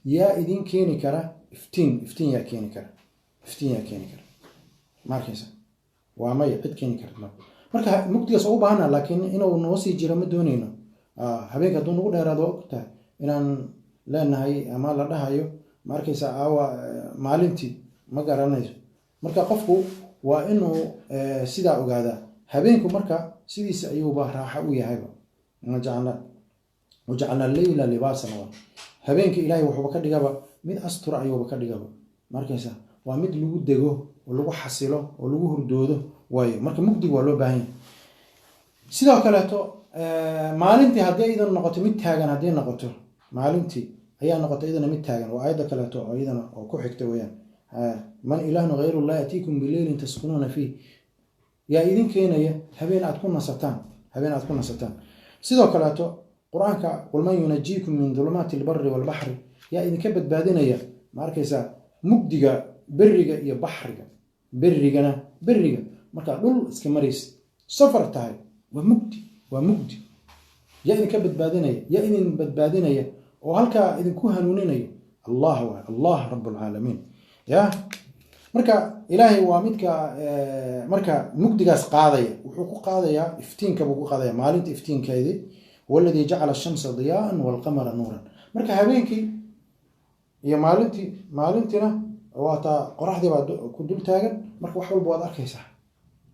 yaa idin keeni kara iftiin? Iftiin yaa keeni kara? Iftiin yaa keeni kara? Ma arkaysa? Waa maya, cid keeni karta ma. Marka mugdigaas oo u baahana, laakiin inuu noo sii jiro ma dooneyno. Habeenka hadduu nagu dheeraado, waa ogtahay inaan leenahay ama la dhahayo, ma arkaysa, aawa maalintii? Ma garanayso. Marka qofku waa inuu sidaa ogaadaa. Habeenku marka sidiisa ayuuba raaxo u yahayba. Wajacalna leyla libaasan. Waa habeenka Ilaahay wuxuuba ka dhigaba mid astura ayuuba ka dhigaba, ma arkaysa? Waa mid lagu dego oo lagu xasilo oo lagu hurdoodo waayo. Marka mugdiga waa loo baahan yahay. Sidoo kaleeto maalintii haddii iyadan noqoto mid taagan, haddii noqoto maalintii ayaa noqoto iyadana mid taagan, waa aayadda kaleeto oo iyadana oo ku xigta weeyaan. Man ilaahun gayru llah yatiikum bileylin taskunuuna fiih, yaa idin keenaya habeen aad ku nasataan, habeen aad ku nasataan? Sidoo kaleeto Qur-aanka, qul man yunajiikum min dulumaati albari walbaxri, yaa idinka badbaadinaya, ma arkaysaa, mugdiga beriga iyo baxriga? Berigana, beriga markaa dhul iska maraysid, safar tahay, waa mugdi, waa mugdi. Yaa idinka badbaadinaya? Yaa idin badbaadinaya oo halkaa idinku hanuuninaya? Allah waay, Allah rabbulcaalamiin. Ya marka Ilaahay waa midka marka mugdigaas qaadaya. Wuxuu ku qaadayaa iftiinka buu ku qaadaya, maalinta iftiinkeedii. Waladii jacala ashamsa diyaaan walqamara nuuran. Marka habeenkii iyo maalintii, maalintiina waa taa qoraxdii baa ku dul taagan. Marka wax walba waad arkaysaa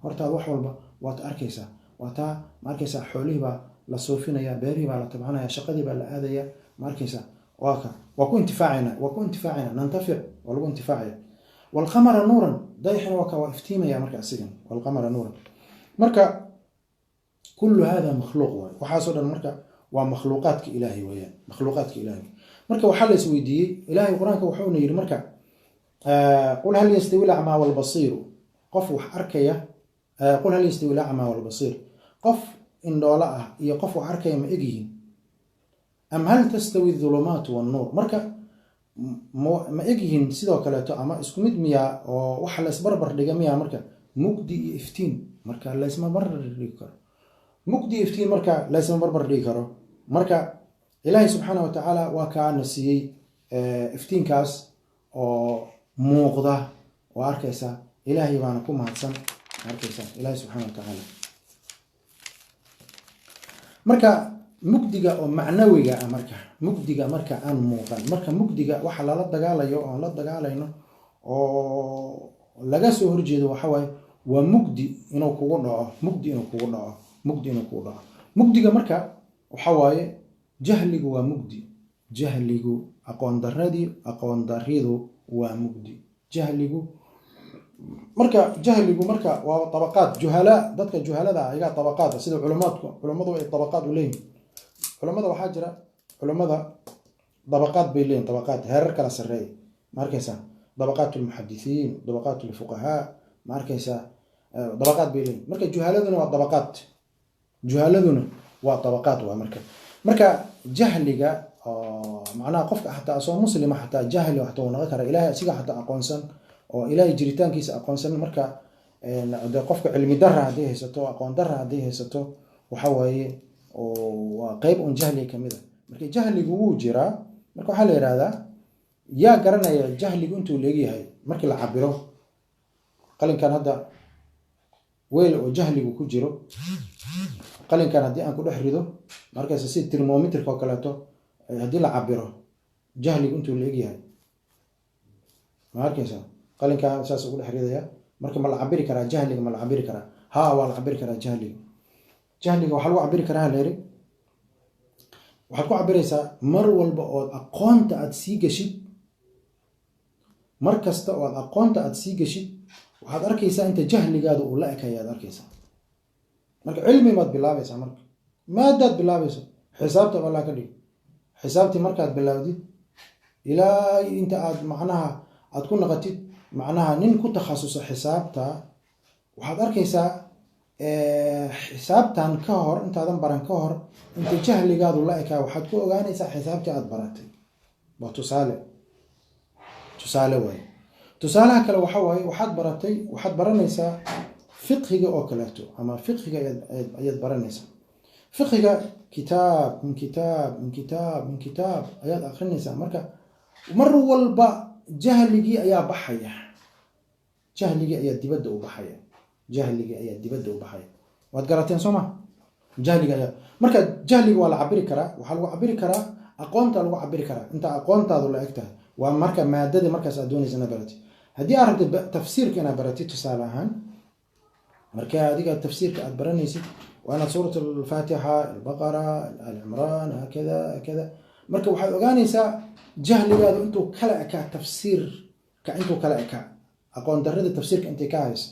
hortaad, wax walba waad arkaysaa. Waa taa, ma arkaysaa, xoolihii baa la soofinaya, beerihii baa la tabcanaya, shaqadii baa la aadaya, ma arkaysaa? Waa ka waa ku intifaacayna, waa ku intifaacayna, nantafic, waa lagu intifaacaya. Walqamara nuuran, dayxina waa ka waa iftiimaya. Marka asigan walqamara nuuran. Marka kullu hada makhluuq waay, waxaasoo dhan marka waa makhluuqaadka Ilaahay weeyaan, makhluuqaadka Ilaahay. Marka waxaa la isweydiiyey, Ilaahay Qur-aanka wuxuuna yidhi marka, qul hal yastawi lacmaa walbasiiru, qof wax arkaya, qul hal yastawi lacmaa walbasiir, qof indhoolo ah iyo qof wax arkaya ma egyihiin? Am hal tastawi dhulumaatu wannuur? Marka ma egyihiin sidoo kaleeto ama isku mid miyaa oo waxa laysbarbar dhiga miyaa? Marka mugdi iyo iftiin marka laysma barbar dhigi karo, mugdi iyo iftiin marka laysma barbar dhigi karo. Marka Ilaahay subxaana wa tacaala waa kaana siiyey iftiinkaas oo muuqda, waa arkaysaa. Ilaahay baana ku mahadsan, arkaysaa, Ilaahay subxaana wa tacaala. Marka mugdiga oo macnawiga ah, marka mugdiga marka aan muuqan, marka mugdiga waxa lala dagaalayo oon la dagaalayno oo laga soo horjeedo waxa waaye waa mugdi inuu kugu dhaco, mugdi inuu kugu dhaco, mugdi inuu kugu dhaco. Mugdiga marka waxa waaye jahligu waa mugdi, jahligu, aqoon daradii, aqoon daridu waa mugdi, jahligu. Marka jahligu marka waa tabaqaad juhala, dadka juhalada ah iyagaa tabaqaad, sida culamaadku, culammadu ay tabaqaad u leeyihin. Culamada waxaa jira, culamada dabaqaad bay leeyihin, dabaqaad, heerar kala sarreeya, ma arkaysaa? Dabaqaat almuxadithiin, dabaqaat alfuqahaa, ma arkaysaa, dabaqaad bay leeyihin. Marka juhaladuna waa dabaqaad, juhaladuna waa dabaqaad. Waa marka jahliga oo macnaha qofka xataa asoo muslima xataa jahli xataa uu noqon kara, Ilahay asiga xataa aqoonsan oo Ilahay jiritaankiisa aqoonsan. Marka dee qofka cilmi dara hadday haysato, aqoon dara hadday haysato, waxa waaye waa qeyb un jahliga kamid a. Marka jahligu wuu jiraa. Marka waxaa la yihahdaa, yaa garanaya jahligu intuu leegyahay markii la cabiro? Qalinkan hadda weel oo jahligu ku jiro, qalinkan haddii aan ku dhex rido, markaysa si thermometerka oo kaleeto, haddii la cabiro jahligu intuu leegyahay, ma arkaysa, qalinkan saas ugu dhex ridaya. Marka ma la cabiri karaa jahliga? Ma la cabiri karaa? Ha, waa la cabiri karaa jahliga. Jahliga waxaa lagu cabiri karaa, leeri, waxaad ku cabiraysaa mar walba ood aqoonta aad sii geshid, mar kasta oo aad aqoonta aad sii geshid, waxaad arkaysaa inta jahligaada uu la ekaya aad arkaysaa. Marka cilmi baad bilaabaysaa. Marka Maadaad bilaabayso xisaabta balaa ka dhig. Xisaabtii markaad bilaawdid ilaa inta aad macnaha aad ku naqatid macnaha nin ku takhasuso xisaabta, waxaad arkaysaa xisaabtan ka hor, intaadan baran ka hor, inta jahligaadu la ekaa waxaad ku ogaanaysaa xisaabtii aad baratay. Waa tusaale, tusaale waaye. Tusaalaha kale waxa waaye, waxaad baratay, waxaad baranaysaa fiqhiga oo kaleeto, ama fiqhiga ayaad baranaysaa. Fiqhiga kitaab min kitaab min kitaab min kitaab ayaad akrinaysaa. Marka mar walba jahligii ayaa baxaya, jahligii ayaa dibadda u baxaya, jahligii ayaa dibadda u baxaya. Waad garateen, soo ma? Jahliga ayaa marka, jahliga waa la cabiri karaa. Waxaa lagu cabiri karaa aqoonta, lagu cabiri karaa inta aqoontaadu la eg tahay. Waa marka maadadii markaas aad doonaysa inaad baratid. Haddii aad rabtid tafsiirka inaad baratid, tusaale ahaan, marka adiga tafsiirka aad baranaysid, waa inaad suurat Alfaatixa, Albaqara, Alcimraan, hakada hakada. Marka waxaad ogaanaysaa jahligaadu intuu kala ekaa, tafsiirka intuu kala ekaa, aqoon darradii tafsiirka intay ka hayso,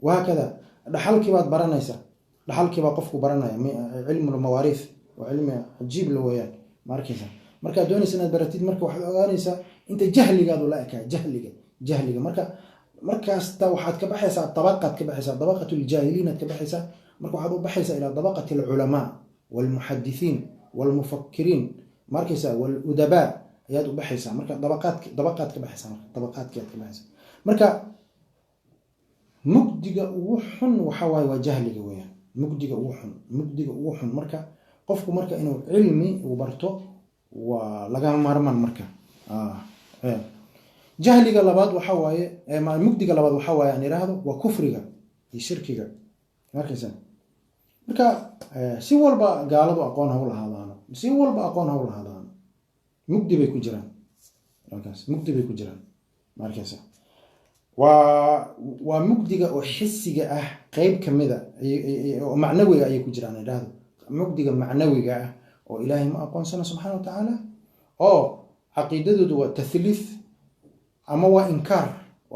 wahaakada. Dhaxalkii baad baranaysaa, dhaxalkii baa qofku baranaya, cilmu lmawaariith waa cilmi cajiib la weeyaan. Ma arkaysa? Markaad doonaysa inaad baratid, marka waxaad ogaanaysaa inta jahligaadu la ekaa, jahliga. Marka markaasta waxaad ka baxaysaa dabaqaad ka baxaysaa, dabaqat ljaahiliin aad ka baxaysaa. Marka waxaad u baxaysaa ilaa dabaqati alculamaa walmuxadithiin walmufakiriin, ma arkaysaa, waludabaa ayaad u baxaysaa. Marka dabaqaad dabaqaad ka baxaysaa, marka dabaqaadki aad ka baxaysaa. Marka mugdiga ugu xun waxa waaye waa jahliga weeyaan, mugdiga ugu xun, mugdiga ugu xun. Marka qofku marka inuu cilmi uu barto waa lagama maarmaan. Marka jahliga labaad waxa waaye, mugdiga labaad waxa waaye, aan iraahdo, waa kufriga iyo shirkiga. Markaysa marka si walba gaaladu aqoon ha u lahaadaano, si walba aqoon ha u lahaadaano, mugdi bay ku jiraan markaas, mugdi bay ku jiraan. Markaysa waa mugdiga oo xisiga ah qeyb kamida oo macnawiga ayay ku jiraan, idhaahdo mugdiga macnawiga ah oo Ilaahay ma aqoonsana subxaana wa tacaala, oo caqiidadoodu waa tathliith ama waa inkaar,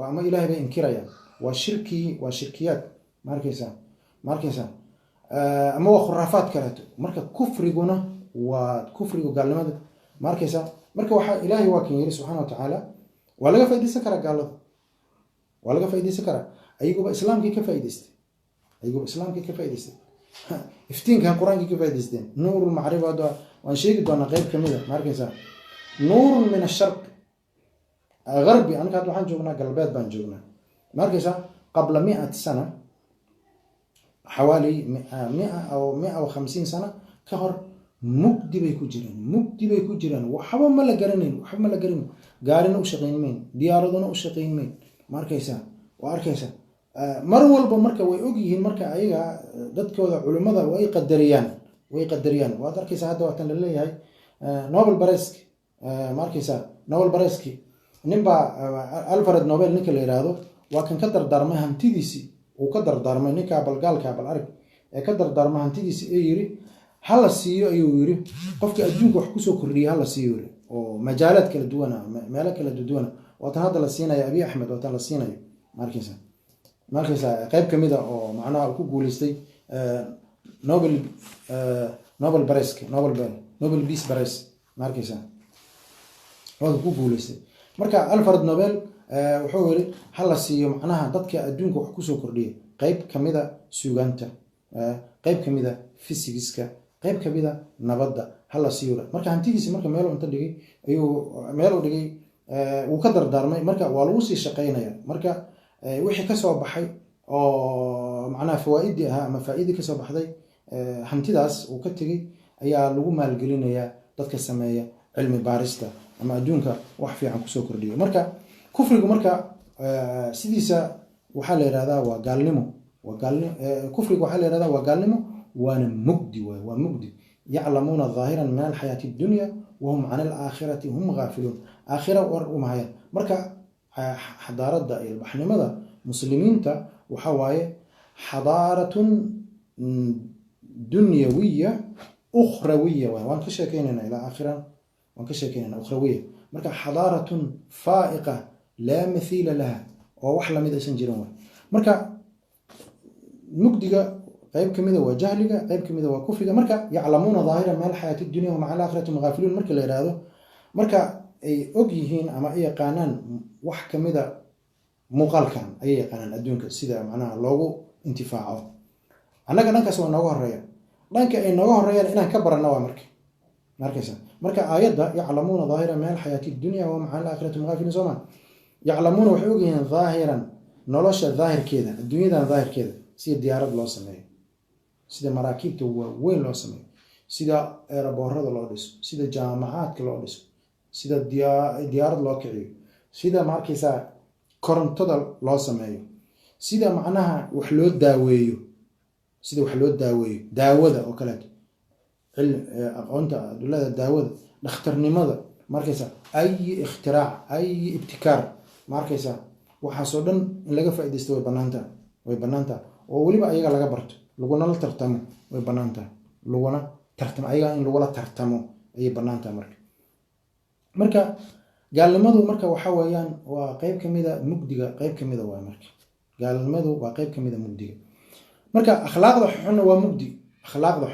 ama Ilahay bay inkirayaan, waa shirki, waa shirkiyaad. Ma arkaysaa? Ma arkaysaa? Ama waa khuraafaad kaleeto. Marka kufriguna waa kufriga gaalnimada. Ma arkaysaa? Marka waxaa Ilaahay waa kan yiri subxana wa tacaala, waa laga faaidaysan karaa gaalada, waa laga faaidaysan karaa. Ayaguba islaamkii ka faa'idaystay, ayaguba islaamkii ka faa'idaystay, iftiinkan Qur-aankii ka faa'idaysteen, nuurul macrifa waan sheegi doonaa qeyb kamida. Ma arkaysaa? Nuurun min asharq garbi, anaka hadda waxaan joognaa galbeed baan joognaa. Ma arkaysaa? Qabla 100 sana, xawaali 100 aw 150 sana ka hor, mugdi bay ku jireen, mugdi bay ku jireen. Waxba ma la garanayn, waxba ma la garanayn, gaarina u shaqayn mayn, diyaaraduna u shaqayn mayn. Ma arkaysaa? Waa arkaysaa mar walba. Marka way og yihiin, marka ayaga dadkooda culimmada way qadariyaan, way qadariyaan. Waad arkaysaa hadda waatan laleeyahay Nobel Prize-ki. Ma arkaysaa? Nobel Prize-ki ninbaa, Alfred Nobel ninka la yidhaahdo, waa kan ka dardaarmay hantidiisii, uu ka dardaarmay ninkaa balgaalka, bal arag, ee ka dardaarmay hantidiisi ee yiri hala siiyo ayuu yiri qofka adduunka wax kusoo kordhiyay, hala siiyo yiri, oo majaalaad kala duwana, meelo kala duwana. Waatan hadda la siinayo Abiy Axmed, waatan la siinayo. Ma arkaysaa? Ma arkaysaa? Qayb kamid a oo macnaha uu ku guuleystay Nobel Prize, Nobel Peace Prize. Ma arkaysaa? Waa ku guuleystay. Marka Alfred Nobel wuxuu yiri hala siiyo macnaha dadka adduunka wax kusoo kordhiya, qayb kamida suugaanta, qayb kamida physics-ka, qayb kamida nabadda hala siiyo. Marka hantidiisi marka meel inta dhigay ayuu meel u dhigay, wuu ka dardaarmay. Marka waa lagu sii shaqaynaya. Marka wixii kasoo baxay oo macnaha fawaaidii ahaa ama faa'iidii kasoo baxday hantidaas uu ka tegey ayaa lagu maalgelinayaa dadka sameeya cilmi baarista ama adduunka wax fiican kusoo kordhiya. Marka kufrigu marka sidiisa waxaa la yihahdaa waa gaalnimo, waa gaalnimo. Kufrigu waxaa la yihahdaa waa gaalnimo, waana mugdi waay, waa mugdi. Yaclamuuna dhaahiran min alxayaati addunya wahum can alaakhirati hum gaafiluun. Aakhira war uma hayaan. Marka xadaaradda iyo ilbaxnimada muslimiinta waxa waaye xadaaratun dunyawiya ukhrawiya waay. Waan ka sheekeynayna ilaa aakhiran, waan ka sheekeynayna ukhrawiya. Marka xadaaratun faa'iqa laa mathiila laha, oo wax lamid aysan jirin waay. Marka mugdiga Qeyb kamida waa jahliga, qeyb kamida waa kufriga. Marka yaclamuuna daahiran min alxayaati dunya hum can alaakhirati hum gaafiluun marka la yihahdo, marka ay og yihiin ama ay yaqaanaan wax kamida muuqaalkan ayay yaqaanaan adduunka sida macnaha loogu intifaaco. Annaga dhankaas waa nooga horeeya, dhanka ay nooga horeeyaan inaan ka baranno waa marka markaysa. Marka aayadda yaclamuuna daahiran min alxayaati dunya wahum can alaakhirati hum gaafiluun, soo ma? Yaclamuuna, waxay ogyihiin, daahiran, nolosha daahirkeeda, adduunyadan daahirkeeda, sida diyaarad loo sameeyo, sida maraakiibta waaweyn loo sameeyo, sida eeraboorada loo dhiso, sida jaamacaadka loo dhiso, sida diyaarad loo kiciyo, sida maarkaysaa korontada loo sameeyo, sida macnaha wax loo daaweeyo, sida wax loo daaweeyo, daawada oo kaleeto, aqoonta adulada daawada, dhakhtarnimada, markaysa ay ikhtiraac, ay ibtikaar, ma arkaysa, waxaasoo dhan in laga faaidaysto way banaantaha, way banaantaha, oo weliba ayaga laga barto, laguna la tartamo way banaantaha, laguna tartamo ayaga, in lagula tartamo ayay banaantaha. Marka gaalnimadu marka waxa weeyaan waa qeyb kamida mugdiga, qeyb kamida waay. Marka gaalnimadu waa qeyb kamida mugdiga. Marka akhlaaqda xunna waa mugdi, akhlaaqda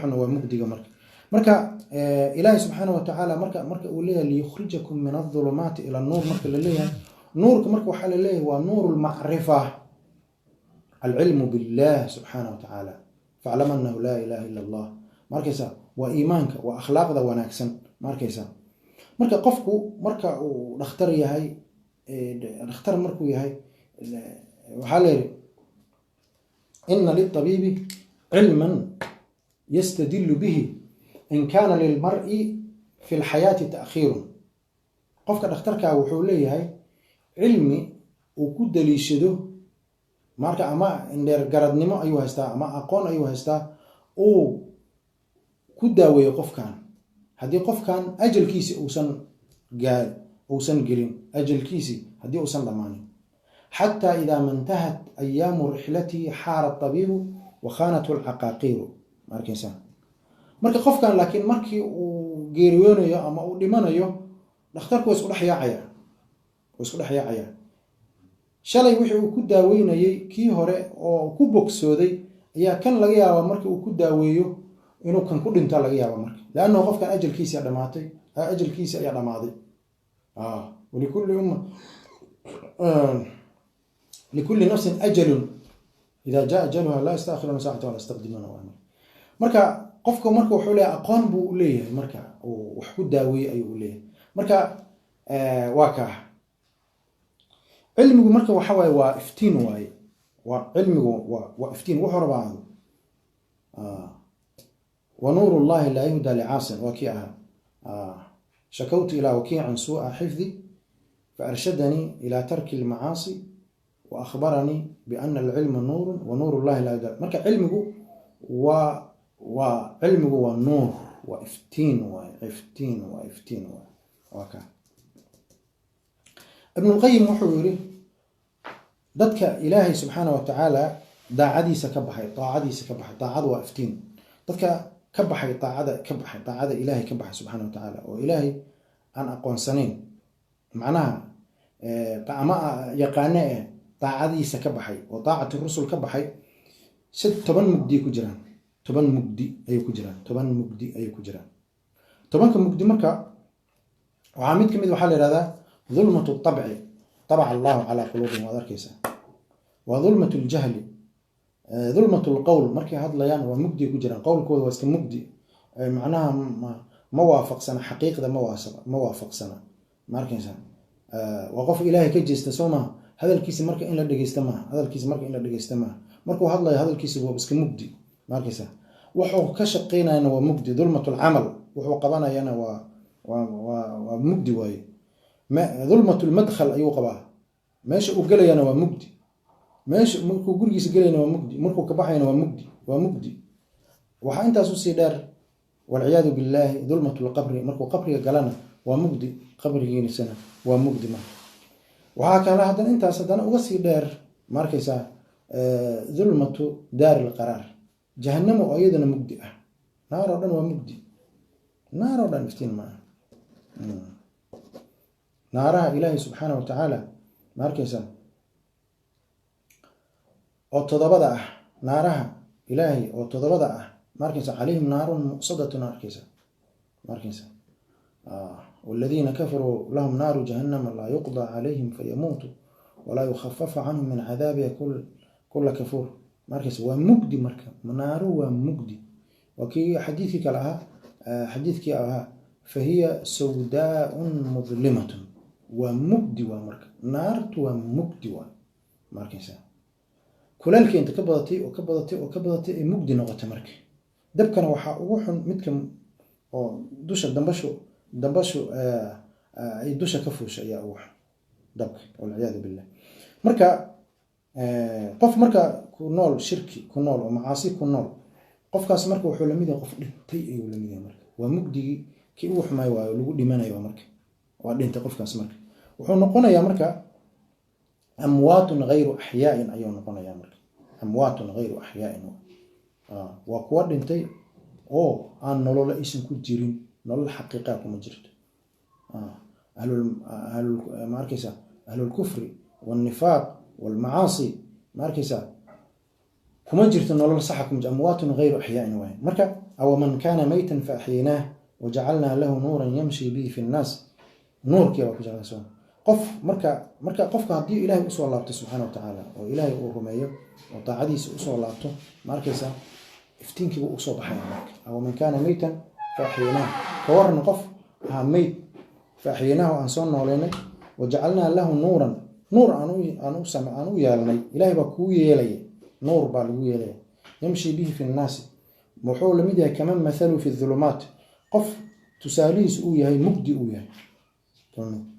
xunna waa mugdiga. Marka Ilaahi subxaana wa tacaala marka uu leeyahay liyukhrijakum min adulumaati ila nuur, marka la leeyahay nuurka, marka waxaa la leeyahay waa nuur lmacrifa, alcilmu billah subxaana wa tacaala, faclam anahu laa ilaha ila Allah. Markaysa waa iimaanka, waa akhlaaqda wanaagsan. Markaysa marka qofku marka uu dhakhtar yahay, dhakhtar markuu yahay, waxaa la yihi ina lilطabiibi cilman yastadilu bihi in kana lilmar'i fi lxayaati ta'khiirun. Qofka dhakhtarkaa wuxuu leeyahay cilmi uu ku daliishado, marka ama indheer garadnimo ayuu haystaa ama aqoon ayuu haystaa uu ku daaweeyo qofkan haddii qofkan ajalkiisi uusan gaa uusan gelin, ajalkiisi haddii uusan dhammaanin. Xataa idaa ma intahat ayaamu rixlatihi xaara tabiibu wa khaanathu alcaqaaqiiru. Ma arkaysaa? Marka qofkan laakiin markii uu geeriyoonayo ama uu dhimanayo, dhakhtarku waa isku dhex yaacaya, waa isku dhex yaacaya. Shalay wixii uu ku daaweynayey kii hore oo ku bogsooday ayaa kan laga yaabaa markii uu ku daaweeyo inuu kan ku dhinta laga yaaba. Marka leannahu qofkan ajalkiisi dhamaatay, ajalkiisi ayaa dhamaaday. Walikulli umma, likulli nafsin ajalun idaa jaa ajaluha laa yastaakhiruuna saacata walaa yastaqdimuuna. Marka qofka marka wuxuu leeyahay aqoon buu u leeyahay, marka uu wax ku daaweeyey ayuu u leeyahay. Marka waa kaa cilmigu. Marka waxa waaye waa iftiin waaye, waa cilmigu, waa iftiin wuxuu rabaa aado. Wa nuur llahi laa yuhda licaasin, waa kii ahaa shakawtu ilaa wakiicin suu'a xifdi faarshadanii ila tarki almacaasi wa akhbaranii biana alcilma nuurun wa nuur llahi laa yuhda. Marka cilmigu waa cilmigu waa nuur, waa iftiin waay, iftiin waa iftiin waay, waa ka. Ibnulqayim wuxuu yiri dadka Ilaahay subxaana wa tacaala daacadiisa ka baxay, daacadiisa ka baxay, daacadu waa iftiin, dadka ka baxay daacada, ka baxay daacada Ilaahay, ka baxay subxaana wa tacaala, oo Ilaahay aan aqoonsanayn, macnaha ama yaqaane eh daacadiisa ka baxay oo daacati rusul ka baxay, si 10 mugdi ku jiraan, 10 mugdi ayay ku jiraan, 10 mugdi ayay ku jiraan. 10-ka mugdi marka waxaa mid kamid waxaa la yihahdaa dulmatu طabci, طabca allahu calaa quluubihim, waad arkaysaa, waa dulmat ljahli, dulmat lqowl. Markay hadlayaan waa mugdi ku jiraan, qowlkooda waa iska mugdi, macnaha ma waafaqsana xaqiiqda, ma waafaqsana. Ma arkaysaa? Waa qof Ilaahay ka jeesta, soo maha? Hadalkiisi marka in la dhegeysta maaha, hadalkiisi marka in la dhegeysta maaha. Markuu hadlayo hadalkiisi waa iska mugdi. Ma arkaysaa? Wuxuu ka shaqeynayana waa mugdi, dulmat lcamal, wuxuu qabanayana waa mugdi waaye. Dulmat lmadkhal ayuu qabaa, meesha uu gelayana waa mugdi, meesha markuu gurigiisa gelayana waa mugdi, markuu ka baxayana waa mugdi, waa mugdi. Waxaa intaas usii dheer, walciyaadu billaahi, dulmat lqabri, markuu qabriga galana waa mugdi, qabrigiisana waa mugdi. Marka waxaa kale haddana intaas haddana uga sii dheer, ma arkaysaa, dulmatu daari lqaraar, jahanamo oo iyadana mugdi ah. Naar oo dhan waa mugdi, naar oo dhan iftiin ma ah. Naaraha Ilaahay subxaana wa tacaala, ma arkaysaa, oo toddobada ah, naaraha Ilaahay oo 7 ah, ma arkaysa, calayhim naarun muqsadatun, arkaysa, ma arkaysa. والذين كفروا لهم نار جهنم لا يقضى عليهم فيموتوا ولا يخفف عنهم من عذابها كل كفور. Ma arkaysa, waa mugdi. Marka naaru waa mugdi, waa kii xadiidkii kale ahaa, xadiidkii ahaa fahiya sawdaaun mudlimatun, waa mugdi. Waa marka naartu waa mugdi, waa, ma arkaysa, kuleelkii inta ka badatay oo ka badatay oo ka badatay ay mugdi noqotay. Marka dabkana waxaa ugu xun midka oo dusha dambashu ay dusha ka fuushay ayaa ugu xun dabka, walciyaadu billah. Marka qof marka ku nool shirki ku nool oo macaasi ku nool, qofkaas marka wuxuu lamid yahay qof dhintay ayuu lamid yahay. Marka waa mugdigii kii ugu xumaay waayo lagu dhimanayo. Marka waa dhintay qofkaas. Marka wuxuu noqonayaa marka amwaatun ghayru axyaain ayuu noqonayaa. Marka amwaatun ghayru axyaain waa kuwa dhintay oo aan nololo aysan ku jirin, nolol xaqiiqa kuma jirto. Ma arkaysa, ahlulkufri walnifaaq walmacaasi, ma arkaysa, kuma jirto nolol saxa kuma jirto. Amwaatun ghayru axyaain waaye. Marka aw man kaana maytan fa axyaynaah wajacalnaa lahu nuuran yamshi bihi fi nnaas, nuurkii baa ku jecla soo qof. Marka qofka haddii Ilaahay usoo laabto subxaana wa tacaala oo Ilaahay uu rumeeyo oo daacadiisa usoo laabto, ma arkaysa, iftiinkiibu usoo baxaya. Marka aw man kaana maytan fa axyaynaah, ka waran qof ahaa meyd, fa axyaynaahu, aan soo nooleynay, wajacalnaa lahu nuuran, nuur aan u yeelnay. Ilaahay baa kuu yeelaya, nuur baa lagu yeelaya, yamshi bihi fi nnaasi. Wuxuu lamid yahay kaman mathalu fi dhulumaat, qof tusaalihiisu uu yahay mugdi uu yahay,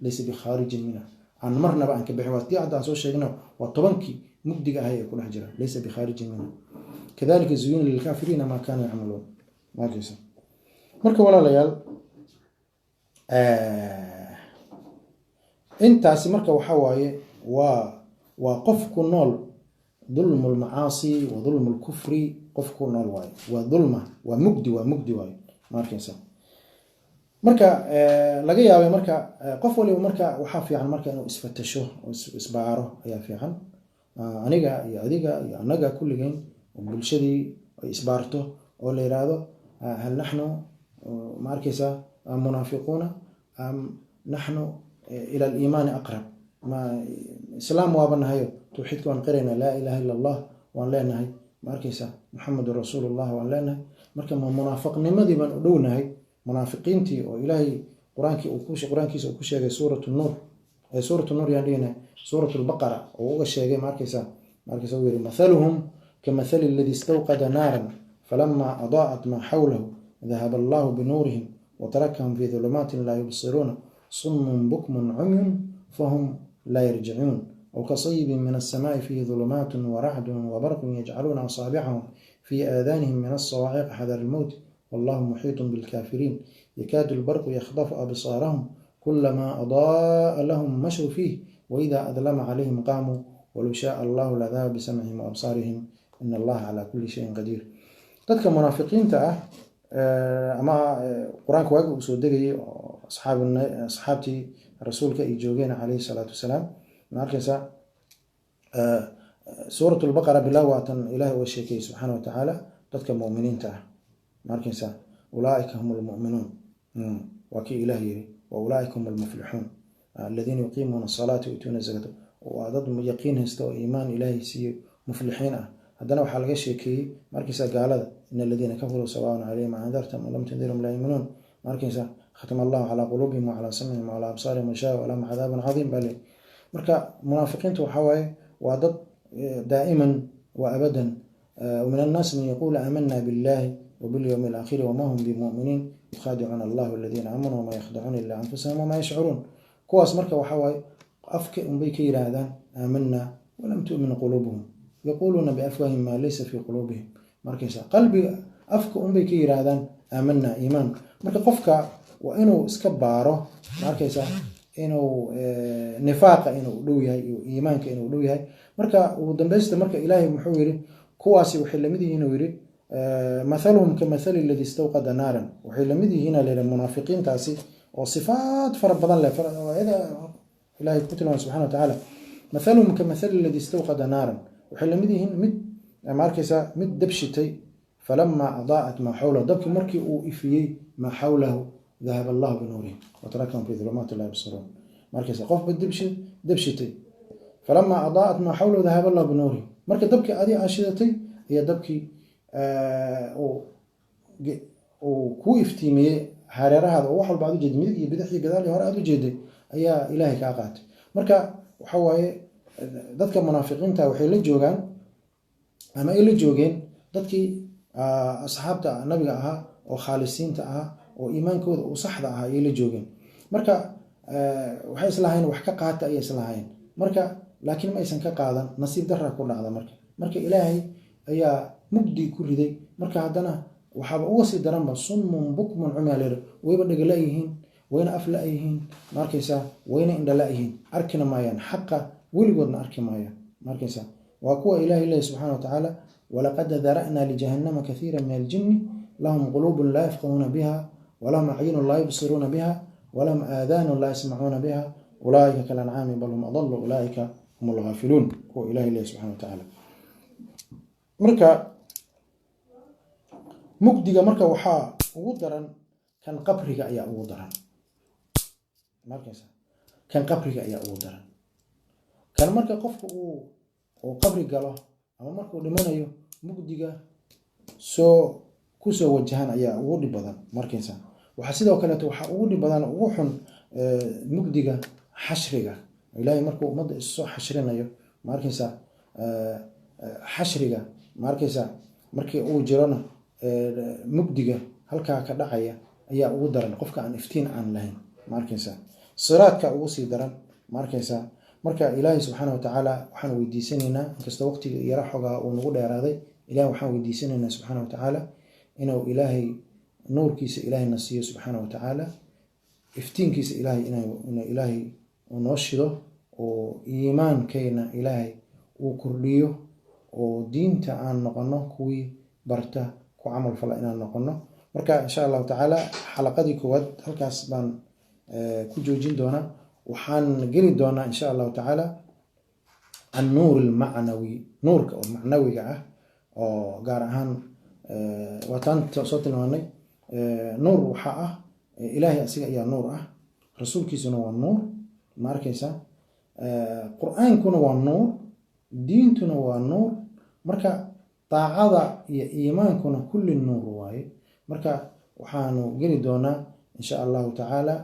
laysa bikhaarijin minha, aan marnaba aan ka bixin. Waa tii hadda aan soo sheegna, waa 10kii mugdiga ahay ee ku dhex jira, laysa bikhaarijin minha. Kadalika zuyina lilkaafiriina maa kaanuu yacmaluun. Markaysa marka walaalayaal, intaasi marka waxa waaye waa qof ku nool dulmu lmacaasi wa dulmu lkufri, qof ku nool waaye, waa dulma, waa mugdi, waa mugdi waaye, ma arkaysa. Marka laga yaabay marka qof waliba marka waxaa fiican marka inuu isfatasho oo isbaaro ayaa fiican. Aniga iyo adiga iyo annaga kulligeen oo bulshadii ay isbaarto oo la yiraahdo hal naxnu, ma arkaysa, munaafiquuna am naxnu ila aliimaani aqrab? Ma islaam waaba nahayo, tawxiidka waan qiraynaa, laa ilaha illa Allah waan leenahay, ma arkaysa, Muxamedun rasuulullah waan leenahay. Marka ma munaafiqnimadii baan u dhownahay, munaafiqiintii oo Ilaahay qur-aankii uu ku qur-aankiisa uu ku sheegay suuratu Nuur, suuratu Nuur yaan dhihina, suuratu Lbaqara oo uga sheegay, ma arkaysa, ma arkaysa, uu yiri mathaluhum kamathali alladhi istawqada naaran falama adaa'at ma xawlahu dhahaba Allahu binuurihim watarakahum fi dhulumaatin laa yubsiruuna summun bukmun cumyun fahum laa yarjicuun. أو كصيب من السماء فيه ظلمات ورعد وبرق يجعلون أصابعهم في آذانهم من الصواعق حذر الموت والله محيط بالكافرين. يكاد البرق يخطف أبصارهم كلما أضاء لهم مشوا فيه وإذا أظلم عليهم قاموا ولو شاء الله لذهب بسمعهم وأبصارهم إن الله على كل شيء قدير. Dadka munaafiqiinta ah ama qur-aanka waagi uu soo degayay oo asxaabtii rasuulka ay joogeen calayhi salaatu wasalaam, ma arkaysa, suurat Lbaqara bilow waatan Ilahay uga sheekeeyey subxaana wa tacaala dadka mu'miniinta ah, ma arkaysa, ulaaika hum lmu'minuun waa kii Ilaah yiri, wa ulaaika hum almuflixuun aladiina yuqiimuuna asalaata wayutuuna zakata. Waa dad yaqiin haysta oo iimaan Ilaahay siiyo, muflixiin ah. Haddana waxaa laga sheekeeyey, ma arkaysa, gaalada, in aladiina kafaruu sawaaun calayhim andartahum am lam tundirhum laa yuminuun. Ma arkaysa, khatama Allahu calaa quluubihim wacalaa samcihim wacalaa absaarihim gishawa walahum cadaabun cadiim baa leeyahy. Marka munaafiqiinta waxaa waaye waa dad daa'iman wa abadan, ومن الناس من يقول آمنا بالله وباليوم الآخر وما هم بمؤمنين يخادعون الله والذين آمنوا وما يخدعون إلا أنفسهم وما يشعرون. Kuwaas marka waxaa waaye afka unbay ka yiraahdaan aamanaa walam tu'min quluubuhum, yaquuluuna biafwaahihim maa laysa fii quluubihim. Markaysa qalbiga afka unbay ka yiraahdaan aamanaa iimaan. Marka qofka waa inuu iska baaro, ma arkaysa, inuu nifaaqa inuu u dhow yahay iyo iimaanka inuu u dhow yahay. Marka ugu dambaysta marka Ilaahay muxuu yiri? Kuwaasi waxay lamid yihiin, uu yiri, mathaluhum kamathali alladhi istawqada naaran, waxay lamid yihiin la yidhi munaafiqiintaasi oo sifaat fara badan leh Ilaahay ku tilmaamay subxana wa tacaala, mathaluhum kamathali alladhi istawqada naaran, waxay lamid yihiin mid Ma arkaysaa mid dab shitay, falamaa adaa'at maa xawlahu, dabkii markii uu ifiyey, maa xawlahu, dahaba allahu binuurihim watarakahum fi dulumaati laa yubsiruun. Ma arkaysaa qofba dab shitay, falamaa adaa'at maa xawlahu dahaba allahu binuurihim. Marka dabkii adi aa shidatay ayaa dabkii uu kuu iftiimiyey hareerahaada, oo wax walba aad ujeeday, midig iyo bidix iyo gadaal iyo hore aad ujeeday, ayaa Ilaahay kaa qaatay. Marka waxa waaye, dadka munaafiqiinta waxay la joogaan ama ay la joogeen dadkii asxaabta nabiga ahaa oo khaalisiinta ahaa oo iimaankooda uu saxda ahaa ayay la joogeen. Marka waxay islahayn wax ka qaata ayay islahayn marka, laakiin ma aysan ka qaadan. Nasiib daraa ku dhacda. Marka Ilaahay ayaa mugdi ku riday. Marka haddana waxaaba uga sii daranba summun bukmun cumya leer, wayba dhega la-yihiin, wayna af la-yihiin, ma arkaysaa, wayna indha la-yihiin, arkina maayaan xaqa, weligoodna arki maayaan. Ma arkaysaa, waa kuwa Ilahay leeyahy subxana wa tacaala: walaqad dara'naa lijahannama kathiira min aljinni, lahum quluubun laa yafqahuuna biha, walahum acyunun laa yubsiruuna biha, walahum aadaanun laa yasmacuuna biha, ulaa'ika kalancaami bal hum adallu, ulaa'ika hum alghaafiluun. Kuwa Ilahay leeyahy subxana wa tacaala. Marka mugdiga marka waxaa ugu daran kan qabriga ayaa ugu daran. Ma arkaysa, kan qabriga ayaa ugu daran. Kan marka qofku uu qabri galo ama markuu dhimanayo, mugdiga soo kusoo wajahan ayaa ugu dhib badan. Markaysa waxaa sidoo kaleeto waxaa ugu dhib badan, ugu xun, mugdiga xashriga. Ilaahay markuu ummadda issoo xashrinayo, ma arkaysa, xashriga, ma arkaysa, markii uu jirona, mugdiga halkaa ka dhacaya ayaa ugu daran, qofka aan iftiin aan lahayn. Ma arkaysa, siraadka ugu sii daran. Ma arkaysa, marka Ilaahay subxaana watacaala waxaan weydiisanaynaa, inkastoo waqtiga yara xogaa uu nagu dheeraaday, Ilahay waxaan weydiisanaynaa subxaana watacaala inuu Ilaahay nuurkiisa Ilaahayna siiyo subxaana watacaala, iftiinkiisa Ilaahay inuu Ilaahay uu noo shido, oo iimaankayna Ilaahay uu kordhiyo, oo diinta aan noqono kuwii barta, ku camal fala inaan noqono. Marka insha Allahu tacaala xalaqadii koowaad halkaas baan ku joojin doonaa. Waxaan geli doonaa insha Allahu tacaala annuur almacnawi, nuurka oo macnawiga ah, oo gaar ahaan waataan soo tilmaanay. Nuur waxaa ah Ilaahay, asiga ayaa nuur ah, rasuulkiisuna waa nuur. Ma arkaysaa, Qur-aankuna waa nuur, diintuna waa nuur. Marka daacada iyo iimaankuna kulli nuur waaye. Marka waxaanu geli doonaa insha Allahu tacaala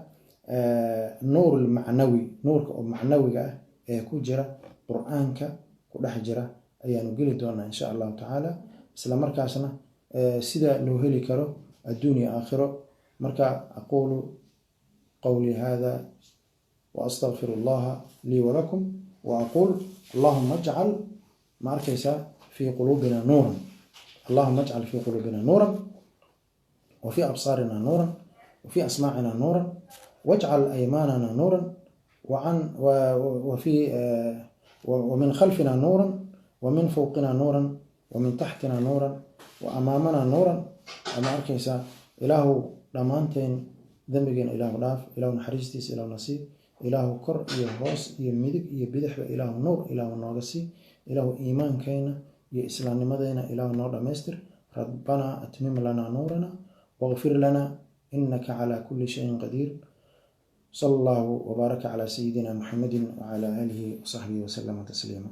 nuur almacnawi, nuurka oo macnawiga ah ee ku jira Qur-aanka ku dhex jira ayaanu geli doonaa insha Allahu tacaala, isla markaasna sida loo heli karo adduun iyo aakhiro. Marka aquulu qawlii hada wa astaqfir allaha lii walakum wa aquul allahuma ajcal, ma arkaysaa, fii quluubina nuuran, allahuma ajcal fii quluubina nuuran, wa fii absaarina nuuran, wa fii asmaacina nuuran, wajcal aymaanana nuuran, وفي ومن خلفنا نورا، ومن فوقنا نورا، ومن تحتنا نورا، وأمامنا نورا. Ma arkaysaa, Ilaahu dhammaanteen dembigeena Ilaahu dhaaf, Ilaahu naxariistiisa Ilaahu nasiib, Ilaahu kor iyo hoos iyo midig iyo bidixba Ilaahu nuur Ilaahu nooga sii, Ilaahu iimaankayna iyo islaamnimadeena Ilaahu noo dhammaystir. Rabbanaa atmim lanaa nuurana waqfir lana inaka calaa kulli shayin qadiir. Sala allahu wbaaraka calaa sayidina Muxamedi wacala aalihi wasaxbihi wasalama tasliima.